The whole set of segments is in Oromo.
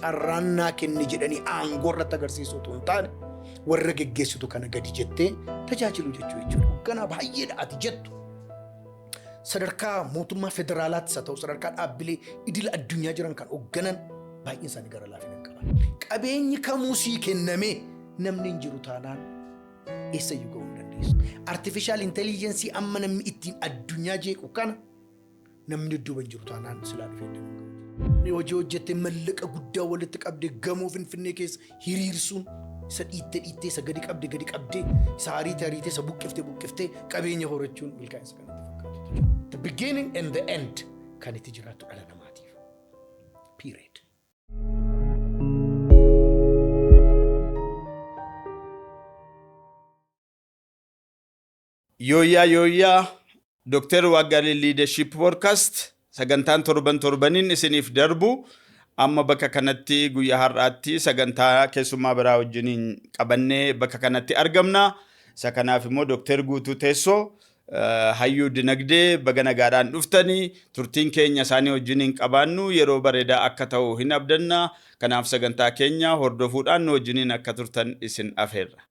Carraan naa kenne jedhanii aangoo irratti agarsiisuu otoo hin taane warra geggeessitu kana gadi jettee tajaajilu jechuu jechuudha. Hoogganaa baay'eedha ati jettu. Sadarkaa mootummaa federaalaattis haa ta'u sadarkaa dhaabbilee idila addunyaa jiran kan hoogganan baay'een isaanii gara laafina hin qaban. Qabeenyi kamuu sii kennamee namni hin jiru taanaan eessayyuu ga'uu hin dandeessu. Artificial intelligence amma namni ittiin addunyaa jeequ kana namni dudduuba hin jiru taanaan silaa dhufee iddoo hin ga'u. Inni hojii hojjettee mallaqa guddaa walitti qabdee gamoo Finfinnee keessa hiriirsuun isa dhiittee dhiittee isa gadi qabde gadi qabdee isa ariite ariitee isa buqqiftee buqqiftee qabeenya horachuun milkaa'insa kan itti fakkaatu jechuudha. The beginning and the end kan itti jiraattu dhala namaatiif. Period. Yooyyaa yooyyaa Dr. Waaqgaarii Leadership Podcast sagantaan torban torbaniin isiniif darbu amma bakka kanatti guyyaa har'aatti sagantaa keessummaa biraa wajjiniin qabannee bakka kanatti argamna. Isa kanaaf immoo Dr. Guutuu Teessoo hayyuu dinagdee baga nagaadhaan dhuftanii turtiin keenya isaanii wajjiniin qabaannu yeroo bareedaa akka ta'u hin abdanna. Kanaaf sagantaa keenya hordofuudhaan nu wajjiniin akka turtan isin afeerra.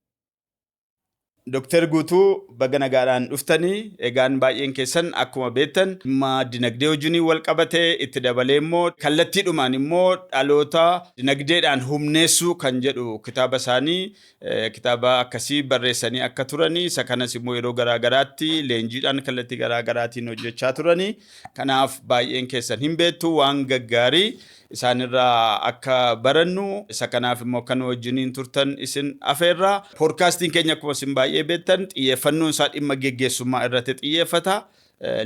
Dr. Guutuu baga nagaadhaan dhuftanii egaan baay'een keessan akkuma beektan dhimma dinagdee wajjiniin wal qabatee itti dabalee immoo kallattiidhumaan immoo dhaloota dinagdeedhaan humneessuu kan jedhu kitaaba isaanii kitaaba akkasii barreessanii akka turanii isa kanas immoo yeroo garaa garaatti leenjiidhaan kallattii garaa garaatiin hojjechaa turanii kanaaf baay'een keessan hin beektu waan gaggaarii isaanirraa akka barannu isa kanaaf immoo akka nu wajjiniin turtan isin afeerra. Poodkaastiin keenya akkuma isin baay'ee beektan xiyyeeffannoon isaa dhimma geggeessummaa irratti xiyyeeffata.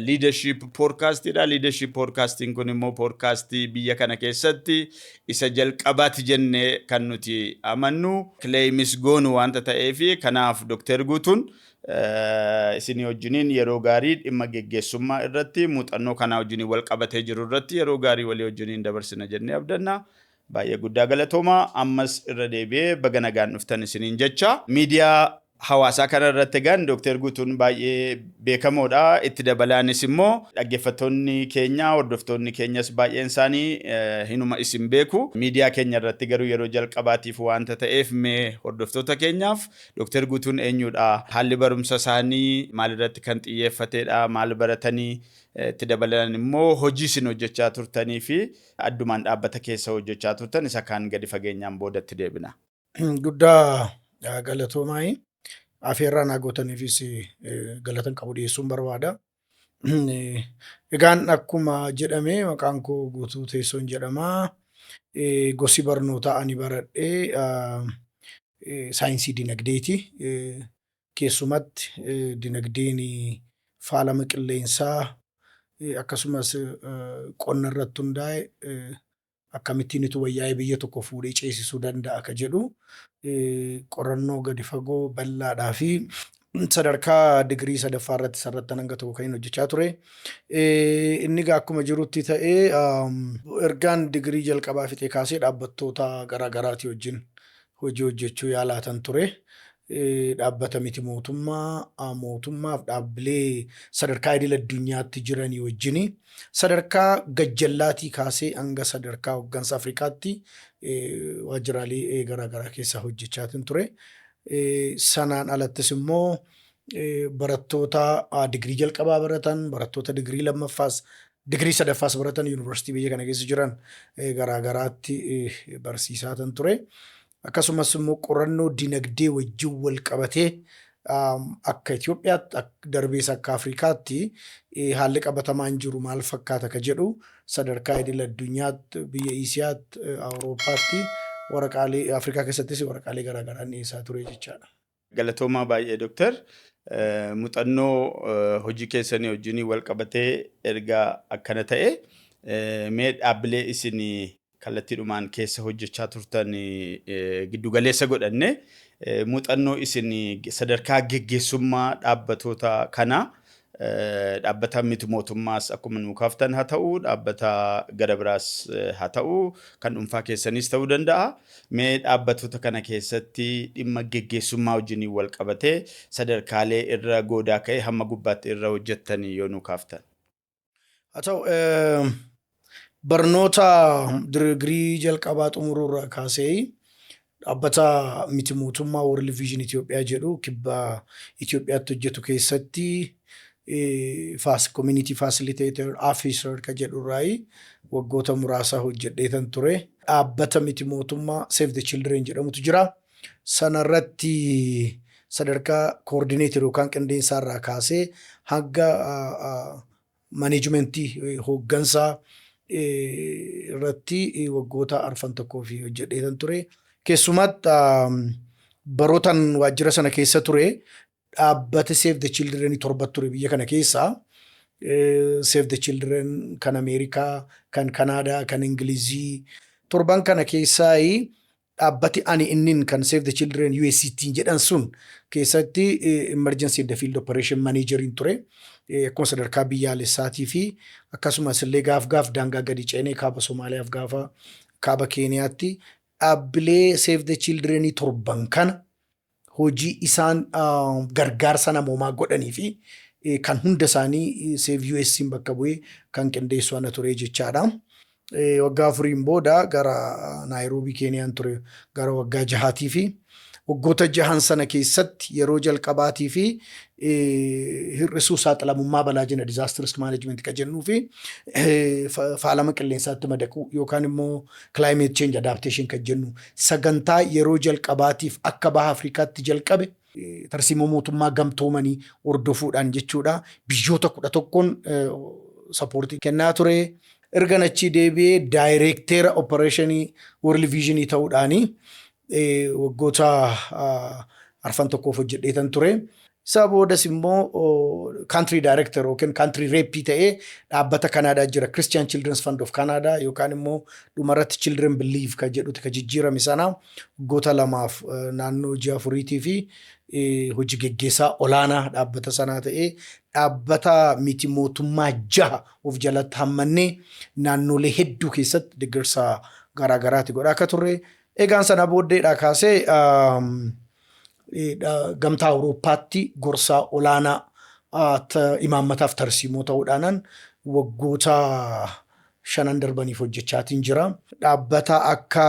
Leadership podcastiidha. Leadership podcastiin kun immoo podcastii biyya kana keessatti isa jalqabaati jennee kan nuti amannu claimis goonu waanta ta'eef kanaaf Dr. Guutuun isinii wajjiniin yeroo gaarii dhimma geggeessummaa irratti muuxannoo kanaa wajjiniin wal qabatee jiru irratti yeroo gaarii walii wajjiniin dabarsina jennee abdanna. Baay'ee guddaa galatoomaa. Ammas irra deebi'ee baga nagaan dhuftan isiniin jecha. Miidiyaa hawaasaa kana irratti egaan Dr. Guutuun baay'ee beekamoodha. Itti dabalaanis immoo dhaggeeffattoonni keenya hordoftoonni keenyas baay'een isaanii hinuma isin beeku. Miidiyaa keenya irratti garuu yeroo jalqabaatiif waanta ta'eef mee hordoftoota keenyaaf Dr. Guutuun eenyudha? Haalli barumsa isaanii maalirratti kan xiyyeeffatedha? Maal baratanii? Itti dabalaan immoo hojii isin hojjechaa turtanii fi addumaan dhaabbata keessa hojjechaa turtan isa kaan gadi fageenyaan boodatti deebina. Guddaa galatoomaa. Afeerraa naa gootaniifis galatan qabu dhiyeessuun barbaada. Egaan akkuma jedhame maqaan koo Guutuu Teessoon jedhama. Gosi barnootaa ani baradhe saayinsii dinagdeeti. Keessumatti dinagdeen faalama qilleensaa akkasumas qonna irratti hundaa'e akkamittiin itu wayyaa'ee biyya tokko fuudhee ceesisuu danda'a ka jedhu qorannoo gadi fagoo bal'aadhaa fi sadarkaa digirii sadaffaa irratti sarrattan hanga tokko kan inni hojjechaa ture. Inni egaa akkuma jirutti ta'ee ergaan digirii jalqabaa fixee kaasee dhaabbattoota garaagaraatii wajjin hojii hojjechuu yaalaatan ture. Dhaabbata miti mootummaa, mootummaaf dhaabbilee sadarkaa idil addunyaatti jiranii wajjin sadarkaa gajjallaatii kaasee hanga sadarkaa hoggansa Afrikaatti waajjiraalee garaagaraa keessa hojjechaatin ture. Sanaan alattis immoo barattoota digirii jalqabaa baratan, barattoota digirii lammaffaas, digirii sadaffaas baratan yuunivarsiitii biyya kana keessa jiran garaagaraatti barsiisaatan ture. Akkasumas immoo qorannoo dinagdee wajjin wal qabatee akka Itoophiyaatti darbees akka Afrikaatti haalli qabatamaan jiru maal fakkaata ka jedhu sadarkaa idil addunyaatti biyya Isiyaatti Awurooppaatti waraqaalee Afrikaa keessattis waraqaalee garaagaraa dhiyeessaa ture jechaadha. Galatoomaa baay'ee Dooktar. Muuxannoo hojii keessanii wajjin wal qabatee erga akkana ta'e mee dhaabbilee isin kallattiidhumaan keessa hojjechaa turtan giddugaleessa godhanne muuxannoo isin sadarkaa geggeessummaa dhaabbatoota kanaa dhaabbata miti mootummaas akkuma nuu kaaftan haa ta'u dhaabbata gara biraas haa ta'u kan dhuunfaa keessanis ta'uu danda'a. Mee dhaabbatoota kana keessatti dhimma geggeessummaa wajjiniin wal qabatee sadarkaalee irra goodaa ka'e hamma gubbaatti irra hojjettanii yoo nuu kaaftan. Haa ta'u Barnoota digirii jalqabaa xumuruurraa kaasee dhaabbata miti mootummaa World Vision Itoophiyaa jedhu kibba Itoophiyaatti hojjetu keessatti community facilitator officer ka jedhurraayi waggoota muraasa hojjedheetan ture. Dhaabbata miti mootummaa Save the Children jedhamutu jira. Sanarratti sadarkaa coordinator yookaan qindeensaarraa kaasee hanga managementii, hooggansaa irratti waggoota arfan tokkoo fi hojjedheetan ture. Keessumaatti barootan waajjira sana keessa ture, dhaabbata Save the Children torba ture biyya kana keessa. Save the Children kan Ameerikaa, kan Kanaadaa, kan Ingilizii. Torban kana keessaa dhaabbati ani innin kan Save the Children USCT jedhan sun keessatti Emergency and Field Operation Manageriin ture. Akkuma sadarkaa biyyaalessaatii fi akkasumas illee gaaf gaaf daangaa gadi ceenee kaaba Somaaliyaaf gaafa kaaba Keeniyaatti dhaabbilee Save the Children torban kana hojii isaan gargaarsa namoomaa godhanii fi kan hunda isaanii Save USC'n bakka bu'ee kan qindeessu ana ture jechaadha. Waggaa 4n booda gara Naayiroobii Keeniyaan ture gara waggaa 6tii fi waggoota jahan sana keessatti yeroo jalqabaatii fi hir'isuu saaxilamummaa balaa jenna, disaster risk management kan jennuu fi faalama qilleensaatti madaquu yookaan immoo climate change adaptation kan jennu sagantaa yeroo jalqabaatiif akka baha Afrikaatti jalqabe, tarsiimoo mootummaa gamtoomanii hordofuudhaan jechuudha. Biyyoota 11n supportii kennaa ture. Erga achii deebi'ee daayireekteera operationii World Visionii ta'uudhaanii waggoota arfan tokkoof hojjedheetan ture. Isaa boodas immoo country director yookiin country rep ta'ee dhaabbata Kanaadaa jira, Christian Children's Fund of Canada yookaan immoo dhumarratti Children Believe kan jedhuti kan jijjiirame sana, waggoota 2f naannoo ji'a 4tii fi hojii geggeessaa olaanaa dhaabbata sanaa ta'ee, dhaabbata miti mootummaa jaha of jalatti hammannee naannolee hedduu keessatti deeggarsa garaagaraati godhaa akka turre. Egaan sana booddeedhaa kaasee gamtaa Awurooppaatti gorsaa olaanaa imaammataaf tarsiimoo ta'uudhaanan waggoota shanan darbaniif hojjechaatiin jira. Dhaabbata akka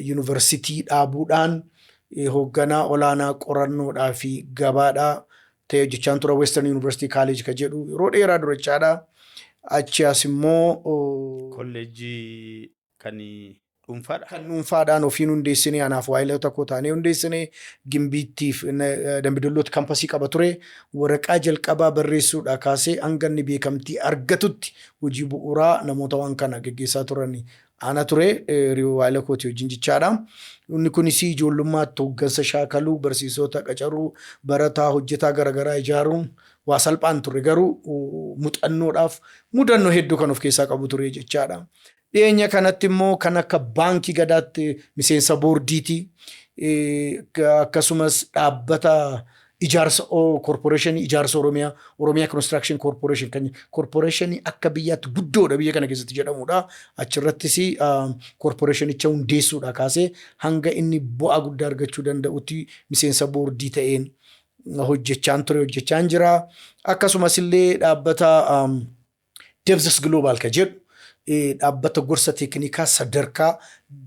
yuunivarsiitii dhaabuudhaan hoogganaa olaanaa qorannoodhaa fi gabaadhaa ta'ee hojjechaan tura, Western University College kan jedhu yeroo dheeraa durachaadha. Achi as immoo Kolleejjii kan dhuunfaadha. Kan dhuunfaadhaan ofiin hundeessine, anaaf waayilota koo taanee hundeessine, Gimbiittiif Dambidollootti campusii qaba ture. Waraqaa jalqabaa barreessuudhaa kaasee hanga inni beekamtii argatutti hojii bu'uuraa namoota waan kana geggeessaa turan ana ture, waayila kootii wajjin jechaadha. Inni kunis ijoollummaatti hooggansa shaakaluu, barsiisota qacaruu, barataa, hojjetaa garaagaraa ijaaruun waa salphaan ture, garuu muuxannoodhaaf mudannoo hedduu kan of keessaa qabu ture jechaadha. Dhiyeenya kanatti immoo kan akka baankii gadaatti miseensa boordiiti. Akkasumas dhaabbata ijaarsa, koorporeeshinii ijaarsa Oromiyaa, Oromiyaa Construction Corporation, kan koorporeeshinii akka biyyaatti guddoodha biyya kana keessatti jedhamudha. Achirrattis koorporeeshinicha hundeessuudha kaasee hanga inni bu'aa guddaa argachuu danda'utti miseensa boordii ta'een hojjechaan ture, hojjechaan jira. Akkasumas illee dhaabbata Debzis Global ka jedhu, dhaabbata gorsa teeknikaa sadarkaa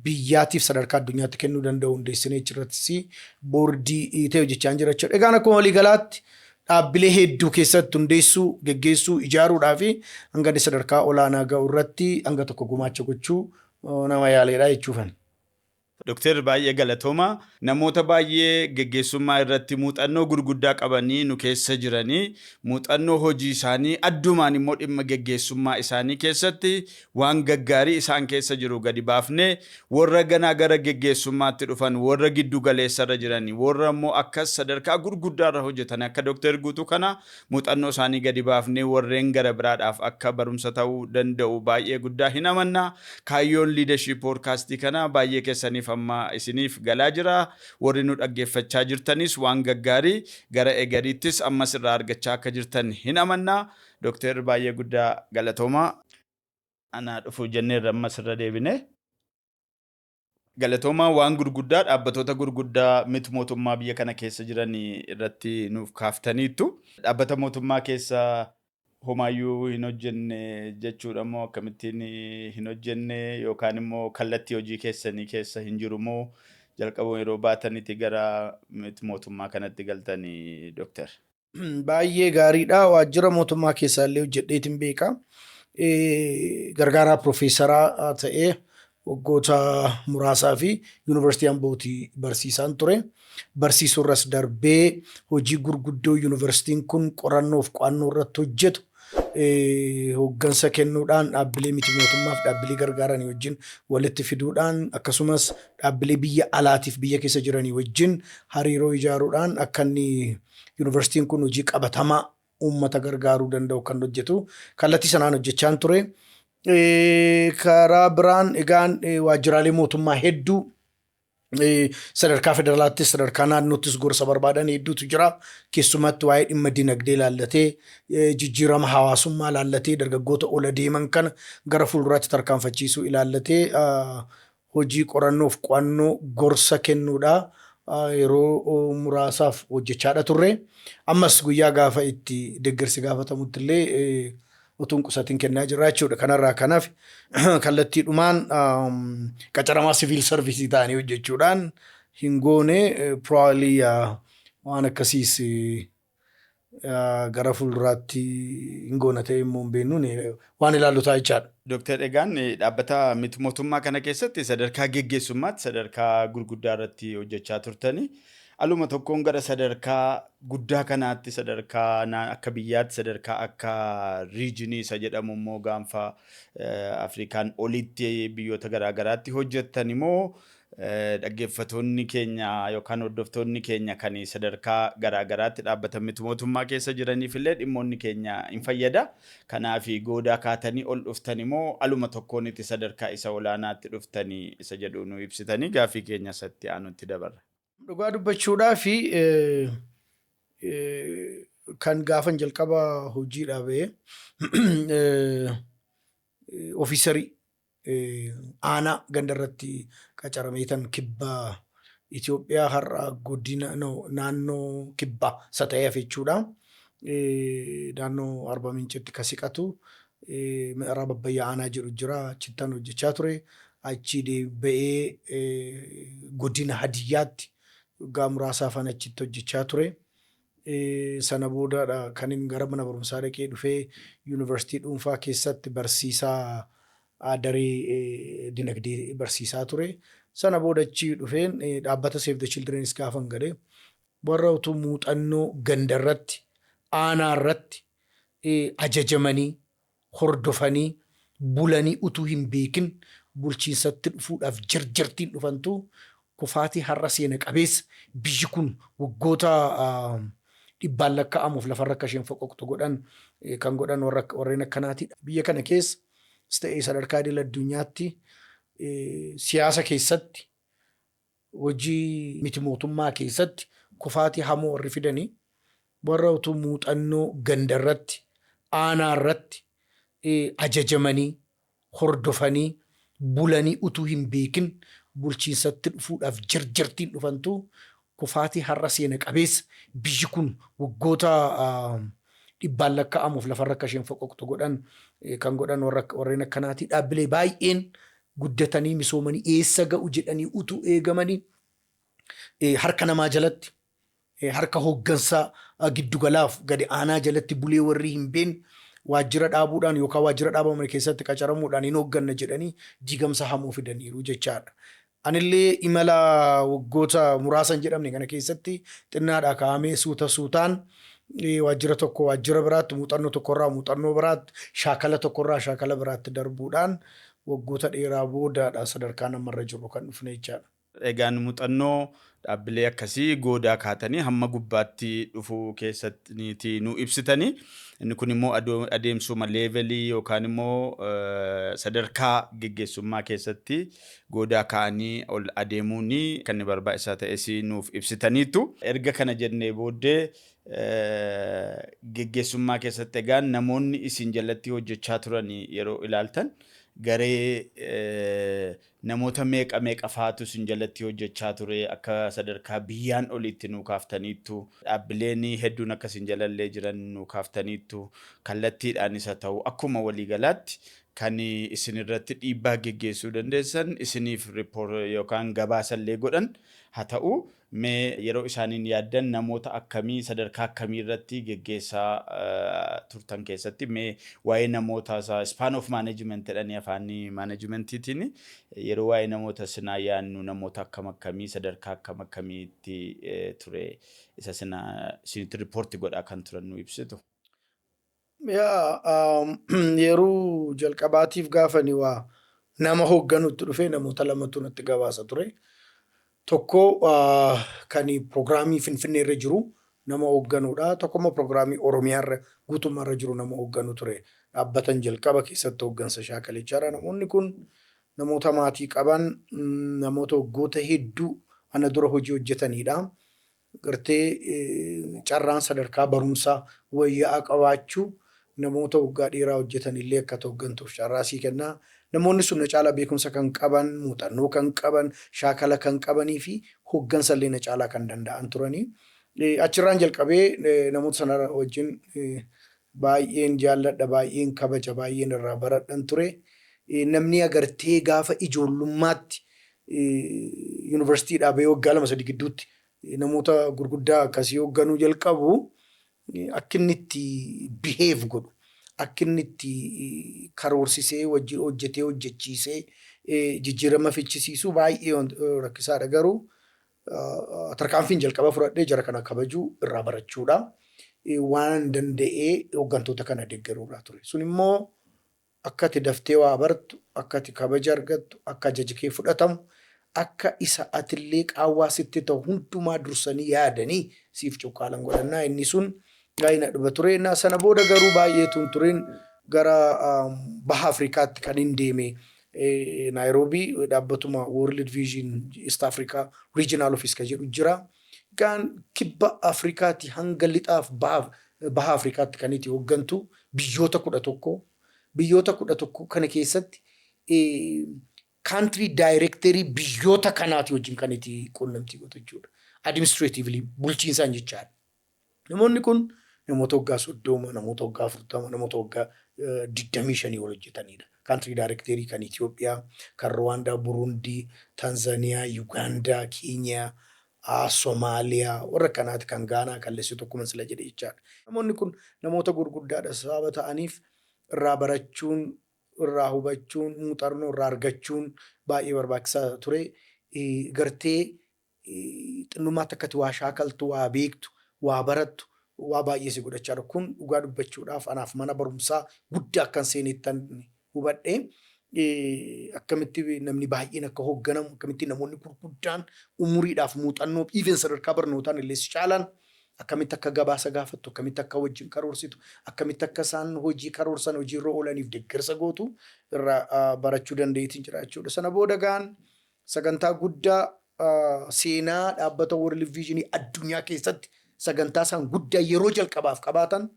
biyyaatiif sadarkaa addunyaatti kennuu danda'u hundeessinee achirrattis boordii ta'e hojjechaa jira jechuudha. Egaan akkuma waliigalaatti dhaabbilee hedduu keessatti hundeessuu, geggeessuu, ijaaruudhaa fi hanga inni sadarkaa olaanaa ga'u irratti hanga tokko gumaacha gochuu nama yaaleedha jechuufan. Dooktar, baay'ee galatooma. Namoota baay'ee geggeessummaa irratti muuxannoo gurguddaa qabanii nu keessa jiranii, muuxannoo hojii isaanii, addumaan immoo dhimma geggeessummaa isaanii keessatti waan gaggaarii isaan keessa jiru gadi baafnee, warra ganaa gara geggeessummaatti dhufan, warra giddu galeessarra jiranii, warra immoo akkas sadarkaa gurguddaarra hojjetan akka Dooktar Guutuu kana muuxannoo isaanii gadi baafnee warreen gara biraadhaaf akka barumsa ta'uu danda'u baay'ee guddaa hin amanna. Kaayyoon leadership podcastii kana baay'ee keessaniif amma isiniif galaa jira. Warri nu dhaggeeffachaa jirtanis waan gaggaarii gara egariittis ammas irraa argachaa akka jirtan hin amanna. Dooktar, baay'ee guddaa galatooma. Anaa dhufu jenneerra ammas irra deebine. Galatoomaa, waan gurguddaa dhaabbatoota gurguddaa miti mootummaa biyya kana keessa jiran irratti nuuf kaaftaniittu. Dhaabbata mootummaa keessa Homaayyuu hin hojjenne jechuudha moo, akkamittiin hin hojjenne, yookaan immoo kallattii hojii keessanii keessa hin jiru moo, jalqaba yeroo baatanitti gara miti mootummaa kanatti galtanii, Dooktar? Baay'ee gaariidha. Waajjira mootummaa keessaa illee hojjedheetiin beeka. Gargaaraa piroofeesaraa ta'ee waggoota muraasaa fi Yuunivarsiitii Ambootii barsiisaan ture. Barsiisuurras darbee hojii gurguddoo yuunivarsiitiin kun qorannoof qo'annoo irratti hojjetu hooggansa kennuudhaan, dhaabbilee miti mootummaaf dhaabbilee gargaaranii wajjin walitti fiduudhaan, akkasumas dhaabbilee biyya alaatiif biyya keessa jiranii wajjin hariiroo ijaaruudhaan akka inni yuunivarsiitiin kun hojii qabatamaa uummata gargaaruu danda'u kan hojjetu kallattii sanaan hojjechaan ture. Karaa biraan egaan waajjiraalee mootummaa hedduu sadarkaa federaalaattis sadarkaa naannoottis gorsa barbaadan hedduutu jira. Keessumatti waa'ee dhimma dinagdee ilaallatee, jijjiirama hawaasummaa ilaallatee, dargaggoota ola deeman kana gara fuulduraatti tarkaanfachiisuu ilaallatee hojii qorannoof qo'annoo gorsa kennuudha. Yeroo muraasaaf hojjechaadha turre. Ammas guyyaa gaafa itti deeggarsi gaafatamutti illee utuu hin qusatin kennaa jirra jechuudha. Kanarraa kanaaf kallattiidhumaan qacaramaa siviil sarvisii ta'anii hojjechuudhaan hin goone. Probably waan akkasiis gara fuulduraatti hin goona ta'e immoo hin beeknuun waan ilaallu ta'a jechaadha. Dooktar, egaan dhaabbata miti mootummaa kana keessatti sadarkaa geggeessummaatti sadarkaa gurguddaa irratti hojjechaa turtanii, aluma tokkoon gara sadarkaa guddaa kanaatti, sadarkaa akka biyyaatti, sadarkaa akka regionii isa jedhamu immoo gaanfa Afrikaan olitti biyyoota garaagaraatti hojjettan immoo, dhaggeeffattoonni keenya yookaan hordoftoonni keenya kan sadarkaa garaagaraatti dhaabbata miti mootummaa keessa jiraniif illee dhimmoonni keenya hin fayyada. Kanaaf goodaa kaatanii ol dhuftan immoo aluma tokkoon itti sadarkaa isa olaanaatti dhuftanii isa jedhu nu ibsitanii gaaffii keenya isatti aanutti dabarra. Dhugaa dubbachuudhaa fi kan gaafan jalqaba hojii dhaabee ofiisarii aanaa ganda irratti qacarameetan kibba Itoophiyaa har'a godina naannoo kibbaa isa ta'ee hafe jechuudha. Naannoo Arba Mincitti kan siqatu Mi'araab Abbayyaa aanaa jedhu jira. Achittan hojjechaa ture. Achi deebi'ee godina Hadiyyaatti waggaa muraasaafan achitti hojjechaa ture. Sana boodaadha kan inni gara mana barumsaa dhaqee dhufee yuunivarsiitii dhuunfaa keessatti barsiisaa daree dinagdee barsiisaa ture. Sana booda achi dhufeen dhaabbata Save the Children's gaafan galee, warra utuu muuxannoo gandarratti, aanaarratti ajajamanii hordofanii bulanii utuu hin beekin bulchiinsatti dhufuudhaaf jarjartiin dhufantu kufaatii har'a seena qabeessa biyyi kun waggoota dhibbaan lakkaa'amuuf lafarra akka isheen foqoqxu godhan kan godhan warreen akkanaatidha. Biyya kana keessa ta'ee sadarkaa idil addunyaatti siyaasa keessatti, hojii miti mootummaa keessatti kufaatii hamoo warri fidanii warra utuu muuxannoo gandarratti, aanaarratti ajajamanii hordofanii bulanii utuu hin beekin bulchiinsatti dhufuudhaaf jarjartiin dhufantu kufaatii har'a seena qabeessa biyyi kun waggoota dhibbaan lakkaa'amuuf lafarra akka isheen foqoqxu godhan kan godhan warreen akkanaati. Dhaabbilee baay'een guddatanii misoomanii eessa ga'u jedhanii utuu eegamanii harka namaa jalatti, harka hooggansaa giddugalaaf gadi aanaa jalatti bulee warri hin beekne waajjira dhaabuudhaan yookaan waajjira dhaabaman keessatti qacaramuudhaan hin hoogganna jedhanii diigamsa hamoo fidaniiru jechaadha. Anillee imala waggoota muraasa hin jedhamne kana keessatti xinnaadhaa kaa'amee suuta suutaan waajjira tokko waajjira biraatti, muuxannoo tokkorraa muuxannoo biraatti, shaakala tokkorraa shaakala biraatti darbuudhaan waggoota dheeraa boodaadha sadarkaa namarra jiru kan dhufne jechaadha. Egaan muuxannoo dhaabbilee akkasii goodaa kaatanii hamma gubbaatti dhufuu keessatti nu ibsitanii, inni kun immoo adeemsuma levelii yookaan immoo sadarkaa geggeessummaa keessatti goodaa ka'anii ol adeemuun kan inni barbaachisaa ta'es nuuf ibsitaniitu. Erga kana jennee booddee, geggeessummaa keessatti egaan namoonni isin jalatti hojjechaa turan yeroo ilaaltan garee Namoota meeqa meeqa faatu isin jalatti hojjechaa ture? Akka sadarkaa biyyaan olitti nuu kaaftaniittu, dhaabbileen hedduun akka isin jalallee jiran nuu kaaftaniittu, kallattiidhaan isa ta'u akkuma waliigalaatti kan isin irratti dhiibbaa geggeessuu dandeessan isiniif report yookaan gabaasallee godhan haa ta'u, mee yeroo isaaniin yaaddan namoota akkamii sadarkaa akkamii irratti geggeessaa turtan? Keessatti mee waa'ee namoota isaa span of management jedhanii afaan managementiitiin yeroo waa'ee namoota sinaa yaadnu, namoota akkam akkamii sadarkaa akkam akkamiitti ture isa sinaa isinitti report godhaa kan turan nu ibsitu? Yaa, yeroo jalqabaatiif gaafani waa nama hoogganutti dhufee namoota lamatu natti gabaasa ture. Tokko kan piroogiraamii Finfinnee irra jiru nama hoogganuudha. Tokko immoo piroogiraamii Oromiyaa irra guutummaa irra jiru nama hoogganu ture. Dhaabbatan jalqaba keessatti hooggansa shaakalichaadha. Namoonni kun namoota maatii qaban, namoota waggoota hedduu ana dura hojii hojjetanidha. Gartee carraan sadarkaa barumsaa wayyaa'aa qabaachuu namoota waggaa dheeraa hojjetan illee akka hooggantuuf carraa sii kennaa. Namoonni sun na caalaa beekumsa kan qaban, muuxannoo kan qaban, shaakala kan qabanii fi hooggansa illee na caalaa kan danda'an turanii. Achirraan jalqabee namoota sana wajjin baay'een jaalladha, baay'een kabaja, baay'een irraa baradhan ture. Namni agartee gaafa ijoollummaatti yuunivarsiitii dhaabee waggaa 2-3 gidduutti namoota gurguddaa akkasii hoogganuu jalqabu, akka inni itti behave godhu, akka inni itti karoorsisee hojjetee hojjechiisee jijjiirama fichisiisuu baay'ee rakkisaadha. Garuu tarkaanfiin jalqaba fudhadhee jara kana kabajuu, irraa barachuudha. Waan danda'ee hooggantoota kana deeggaruudha ture. Sun immoo akka ati daftee waa bartu, akka ati kabaja argattu, akka ajaji kee fudhatamu, akka isa atillee qaawwaa sitti ta'u hundumaa dursanii yaadanii siif cuqqaalan godhannaa, inni sun baay'ee na dhuba ture. Sana booda garuu baay'eetu hin turin gara baha Afrikaatti kan hin deeme. Naayiroobii dhaabbatuma World Vision East Africa Regional Office kan jedhu jira. Gaan kibba Afrikaatti hanga lixaaf baha Afrikaatti kan itti hooggantu biyyoota 11. Biyyoota 11 kana keessatti country directorii biyyoota kanaati wajjin kan itti quunnamtii gootu jechuudha. Administratively bulchiinsaan jechaadha. Namoonni kun namoota waggaa 30, namoota waggaa 40, namoota waggaa 25 ol hojjetanidha. Country directorii kan Itoophiyaa, kan Ruwaandaa, Burundii, Tanzaaniyaa, Yugaandaa, Keeniyaa, Somaaliyaa, warra kanaati, kan Gaanaa, kan Lesotho akkuma sila jedhe jechaadha. Namoonni kun namoota gurguddaadha sababa ta'aniif irraa barachuun, irraa hubachuun, muuxannoo irraa argachuun baay'ee barbaachisaa ture. Gartee xinnummaatti akkati waa shaakaltu, waa beektu, waa barattu, waa baay'ee si godhachaadha. Kun dhugaa dubbachuudhaaf anaaf mana barumsaa guddaa akkan seenettan hubadhe. Akkamitti namni baay'een akka hoogganamu, akkamitti namoonni gurguddaan umuriidhaaf muuxannoo even sadarkaa barnootaan illee si caalan akkamitti akka gabaasa gaafattu, akkamitti akka wajjin karoorsitu, akkamitti akka isaan hojii karoorsan hojiirra oolaniif deeggarsa gootu irraa barachuu dandeettiin jira jechuudha. Sana booda gaan sagantaa guddaa seenaa dhaabbata World Vision addunyaa keessatti sagantaa isaan guddaa yeroo jalqabaaf qabaatan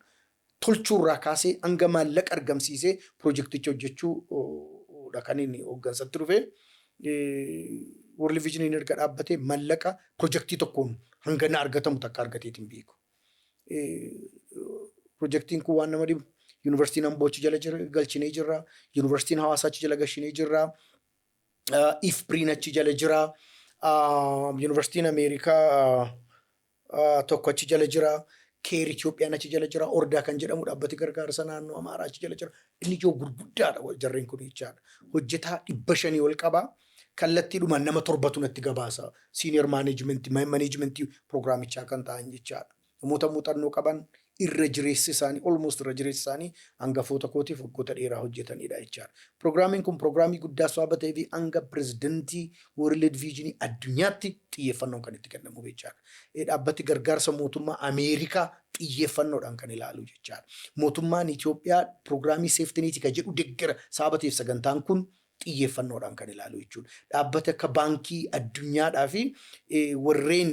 tolchuurraa kaasee hanga maallaqa argamsiisee pirojekticha hojjechuudha kan inni hooggansatti dhufe. World Vision erga dhaabbatee maallaqa pirojektii tokkoon hangana argatamu takka argateetiin beeku. Pirojektiin kun waan nama dhibu, Yuunivarsiitiin Amboo achi jala galchinee jirra. Yuunivarsiitiin Hawaasaa achi jala galchinee jirra. IFPRIin achi jala jira. Yuunivarsiitiin Ameerikaa tokko achi jala jira. CARE Itoophiyaan achi jala jira. Ordaa kan jedhamu dhaabbati gargaarsa naannoo Amaaraa achi jala jira. Inni ijoo gurguddaadha jarreen kun jechaadha. Hojjetaa 500 ol qaba. Kallattiidhumaan nama torbatu natti gabaasa. Senior managementii piroogiraamichaa kan ta'an jechaadha. Namoota muuxannoo qaban, irra jireessi isaanii, almost irra jireessi isaanii hangafoota kootiif waggoota dheeraa hojjetanidha jechaadha. Piroogiraamiin kun piroogiraamii guddaa sababa ta'eef hanga pirezidantii World Vision addunyaatti xiyyeeffannoon kan itti kennamu jechaadha. Dhaabbati gargaarsa mootummaa Ameerikaa xiyyeeffannoodhaan kan ilaalu jechaadha. Mootummaan Itoophiyaa piroogiraamii safety netii kan jedhu deeggara sababa ta'eef sagantaan kun xiyyeeffannoodhaan kan ilaalu jechuudha. Dhaabbati akka baankii addunyaadhaa fi warreen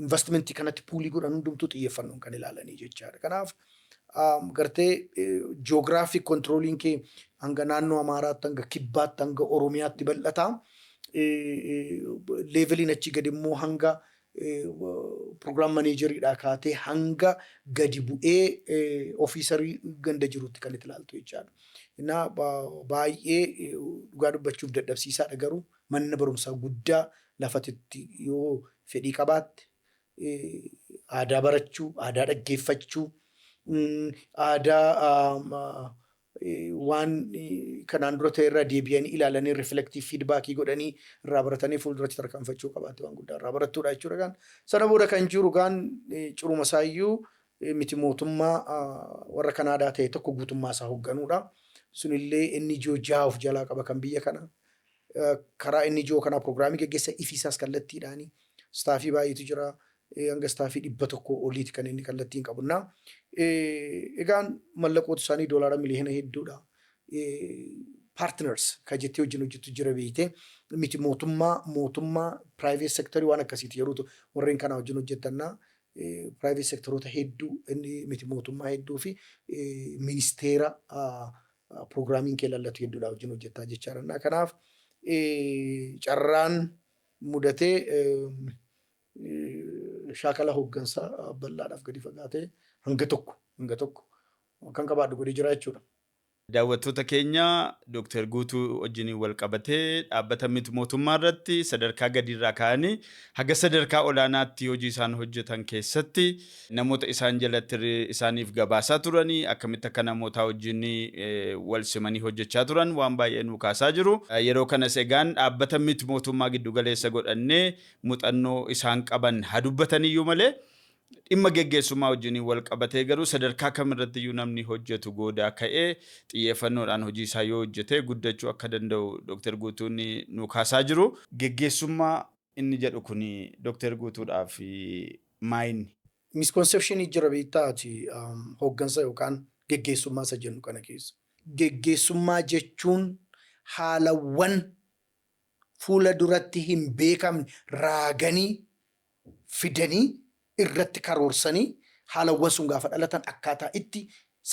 investimentii kanatti poolii godhan hundumtuu xiyyeeffannoon kan ilaalanii jechaadha. Kanaaf Gartee geographic controlling kee hanga naannoo Amaaraatti, hanga Kibbaatti, hanga Oromiyaatti bal'ata. Leveliin achi gadi immoo hanga program manageriidhaa kaatee hanga gadi bu'ee officerii ganda jirutti kan itti ilaaltu jechaadha. Innaa baay'ee dhugaa dubbachuuf dadhabsiisaadha, garuu manna barumsaa guddaa lafatitti yoo fedhii qabaatte aadaa barachuu, aadaa dhaggeeffachuu, aadaa waan kanaan dura ta'e irraa deebi'anii ilaalanii reflective feedbackii godhanii irraa baratanii fuulduratti tarkaanfachuu qabaatte waan guddaa irraa barattuudha jechuudha gaan. Sana booda kan jiru gaan curuma isaayyuu miti mootummaa warra Kanaadaa ta'e tokko guutummaa isaa hoogganuudha. Sunillee inni ijoo jaha of jalaa qaba kan biyya kana. Karaa inni ijoo kanaa programii geggeessa ifiisaas kallattiidhaani. Staffii baay'eetu jira. Hanga staffii 100 oliiti kan inni kallattiin qabu. Egaan mallaqoota isaanii doolaara miliyoona hedduudha. Partners kan jettee wajjin hojjetu jira beeyte, miti mootummaa, mootummaa, private sectorii waan akkasiiti yeroo warreen kanaa wajjin hojjetannaa private sectoroota hedduu, inni miti mootummaa hedduu fi ministeera programiin kee lallatu hedduudha wajjin hojjettaa jechaadha. Kanaaf carraan mudatee shaakala hooggansaa bal'aadhaaf gadi fagaatee hanga tokko kan qabaadhu godhee jira jechuudha. Daawwattoota keenya, Dooktar Guutuu wajjin wal qabatee dhaabbata miti mootummaa irratti sadarkaa gadiirraa ka'anii haga sadarkaa olaanaatti hojii isaan hojjetan keessatti namoota isaan jalatti isaaniif gabaasaa turanii akkamitti akka namoota wajjin wal simanii hojjechaa turan waan baay'ee nu kaasaa jiru. Yeroo kanas egaan dhaabbata miti mootummaa giddu galeessa godhannee muuxannoo isaan qaban haa dubbataniyyuu malee, dhimma geggeessummaa wajjin wal qabatee garuu sadarkaa kamirratti iyyuu namni hojjetu goodaa ka'ee xiyyeeffannoodhaan hojii isaa yoo hojjete guddachuu akka danda'u Dr. Guutuun nu kaasaa jiru. Geggeessummaa inni jedhu kun Dr. Guutuudhaaf maayinni? Misconceptionii jira beektaati hooggansa yookaan geggeessummaa isa jennu kana keessa. Geggeessummaa jechuun haalawwan fuula duratti hin beekamne raaganii fidanii irratti karoorsanii haalawwan sun gaafa dhalatan akkaataa itti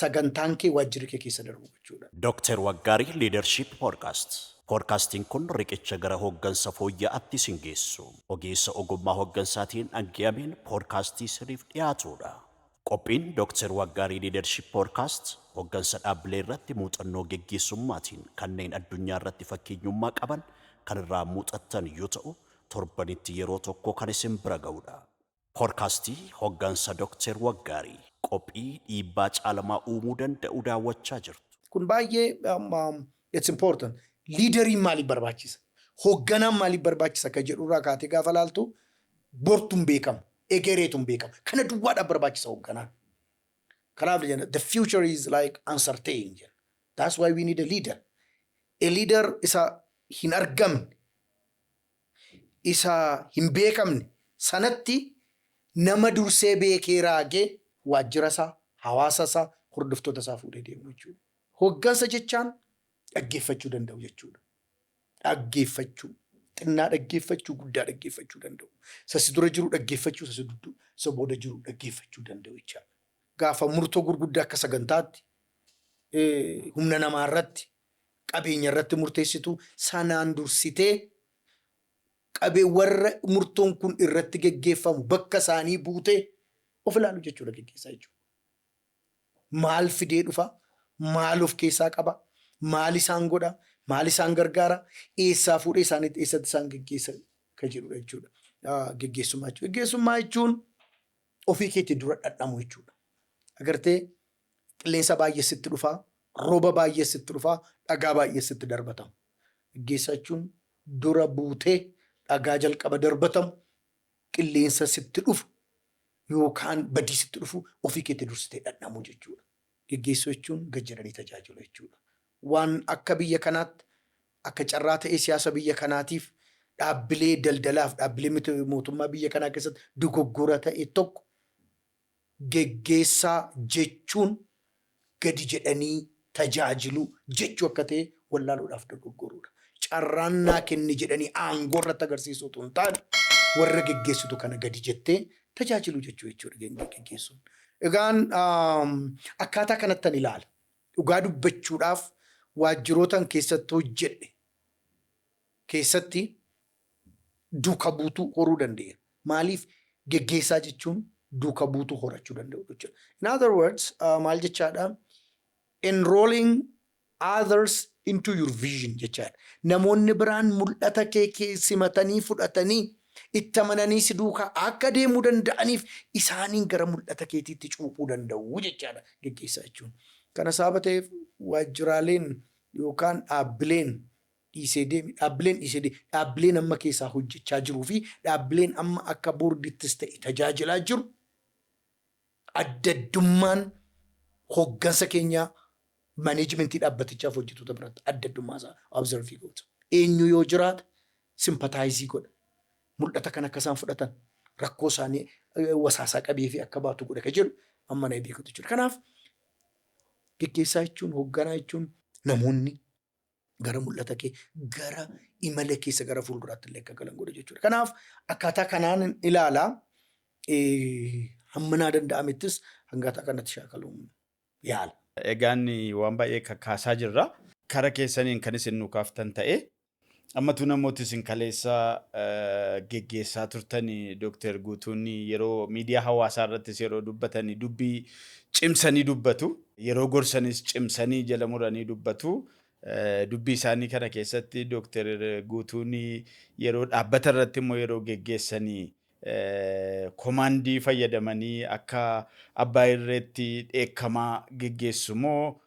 sagantaan kee waajjirri kee keessa darbu jechuudha. Dr. Waggaarii Leadership Podcast. Podcastiin kun riqicha gara hooggansa fooyya'aatti isin geessu. Ogeessa ogummaa hooggansaatiin dhangiyameen podcastii isiniif dhiyaatudha. Qophiin Dr. Waggaarii Leadership Podcast hooggansa dhaabbilee irratti muuxannoo geggeessummaatiin kanneen addunyaa irratti fakkeenyummaa qaban kan irraa muuxattan yoo ta'u, torbanitti yeroo tokko kan isin bira ga'udha. Podcastii hooggansa Dr. Waggaarii qophii dhiibbaa caalamaa uumuu danda'u daawwachaa jirtu. Kun baay'ee it's important. Leaderiin maaliif barbaachisa? Hoogganaan maaliif barbaachisa kan jedhurraa kaatee gaafa laaltu bortuun beekamu, egereetuun beekamu. Kana duwwaadhaaf barbaachisa hoogganaan. Kanaaf jenna, the future is like uncertain jenna. That's why we need a leader. A leader isa hin argamne, isa hin beekamne sanatti nama dursee beekee raagee waajjira isaa, hawaasa isaa, hordoftoota isaa fuudhee deemu jechuudha. Hooggansa jechaan dhaggeeffachuu danda'u jechuudha. Dhaggeeffachuu. Xinnaa dhaggeeffachuu, guddaa dhaggeeffachuu danda'u. Sasi dura jiru dhaggeeffachuu, sasi duddu, isa booda jiru dhaggeeffachuu danda'u jechaadha. Gaafa murtoo gurguddaa akka sagantaatti humna namaa irratti, qabeenya irratti murteessitu sanaan dursitee qabee warra murtoon kun irratti geggeeffamu bakka isaanii buutee of ilaalu jechuudha geggeessaa jechuudha. Maal fidee dhufa? Maal of keessaa qaba? Maal isaan godha? Maal isaan gargaara? Eessaa fuudhee isaanitti eessatti isaan geggeessa kan jedhudha jechuudha. Geggeessummaa jechuudha. Geggeessummaa jechuun ofii keetii dura dhadhamu jechuudha. Agartee, qilleensa baay'ee sitti dhufaa, rooba baay'ee sitti dhufaa, dhagaa baay'ee sitti darbatamu. Geggeessaa jechuun dura buutee dhagaa jalqaba darbatamu, qilleensa sitti dhufu yookaan badii sitti dhufu ofii keetii dursitee dhadhamu jechuudha. Geggeessuu jechuun gad jedhanii tajaajilu jechuudha. Waan akka biyya kanaatti akka carraa ta'ee siyaasa biyya kanaatiif dhaabbilee daldalaaf dhaabbilee miti mootummaa biyya kanaa keessatti dogoggora ta'e tokko, geggeessaa jechuun gadi jedhanii tajaajiluu jechuu akka ta'e wallaaluudhaaf dogoggoruudha. Carraan naa kenni jedhanii aangoo irratti agarsiisuu otoo hin taane, warra geggeessitu kana gadi jettee tajaajiluu jechuu jechuudha geggeessuun. Egaan akkaataa kanattan ilaala. Dhugaa dubbachuudhaaf, waajjirootan keessatti hojjedhe keessatti duuka buutuu horuu danda'eera. Maaliif? Geggeessaa jechuun duuka buutuu horachuu danda'u jechuudha. In other words, maal jechaadha? Enrolling others into your vision jechaadha. Namoonni biraan mul'ata kee simatanii, fudhatanii, itti amananii si duukaa akka deemuu danda'aniif isaaniin gara mul'ata keetiitti cuuphuu danda'u jechaadha geggeessaa jechuun. Kana sababa ta'eef, waajjiraaleen yookaan dhaabbileen dhiisee deeme, dhaabbileen dhiisee deeme, dhaabbileen amma keessaa hojjechaa jiruu fi dhaabbileen amma akka boordittis ta'e tajaajilaa jiru, adda addummaan hoggansa keenyaa managementii dhaabbatichaaf hojjettoota biratti adda addummaa isaa observe goota. Eenyu yoo jiraate sympathize godha. Mul'ata kan akka isaan fudhatan, rakkoo isaanii wasaasaa qabee fi akka baatu godha ka jedhu amma na beekutu jira. Kanaaf geggeessaa jechuun, hoogganaa jechuun, namoonni gara mul'ata kee, gara imala keessa gara fuulduraatti illee akka galan godha jechuudha. Kanaaf akkaataa kanaan ilaalaa, hamma naa danda'amettis hangaataa kanatti shaakaluun yaala. Egaan waan baay'ee kakkaasaa jirra. Kara keessaniin kan isin nu kaaftan ta'e, ammatu namooti isin kaleessa geggeessaa turtan, Dooktar Guutuun, yeroo miidiyaa hawaasaa irrattis yeroo dubbatanii dubbii cimsanii dubbatu. Yeroo gorsanis cimsanii jala muranii dubbatu. Dubbii isaanii kana keessatti Dooktar Guutuun yeroo dhaabbata irratti immoo yeroo geggeessanii commandii fayyadamanii akka abbaa irreetti dheekkamaa geggeessu moo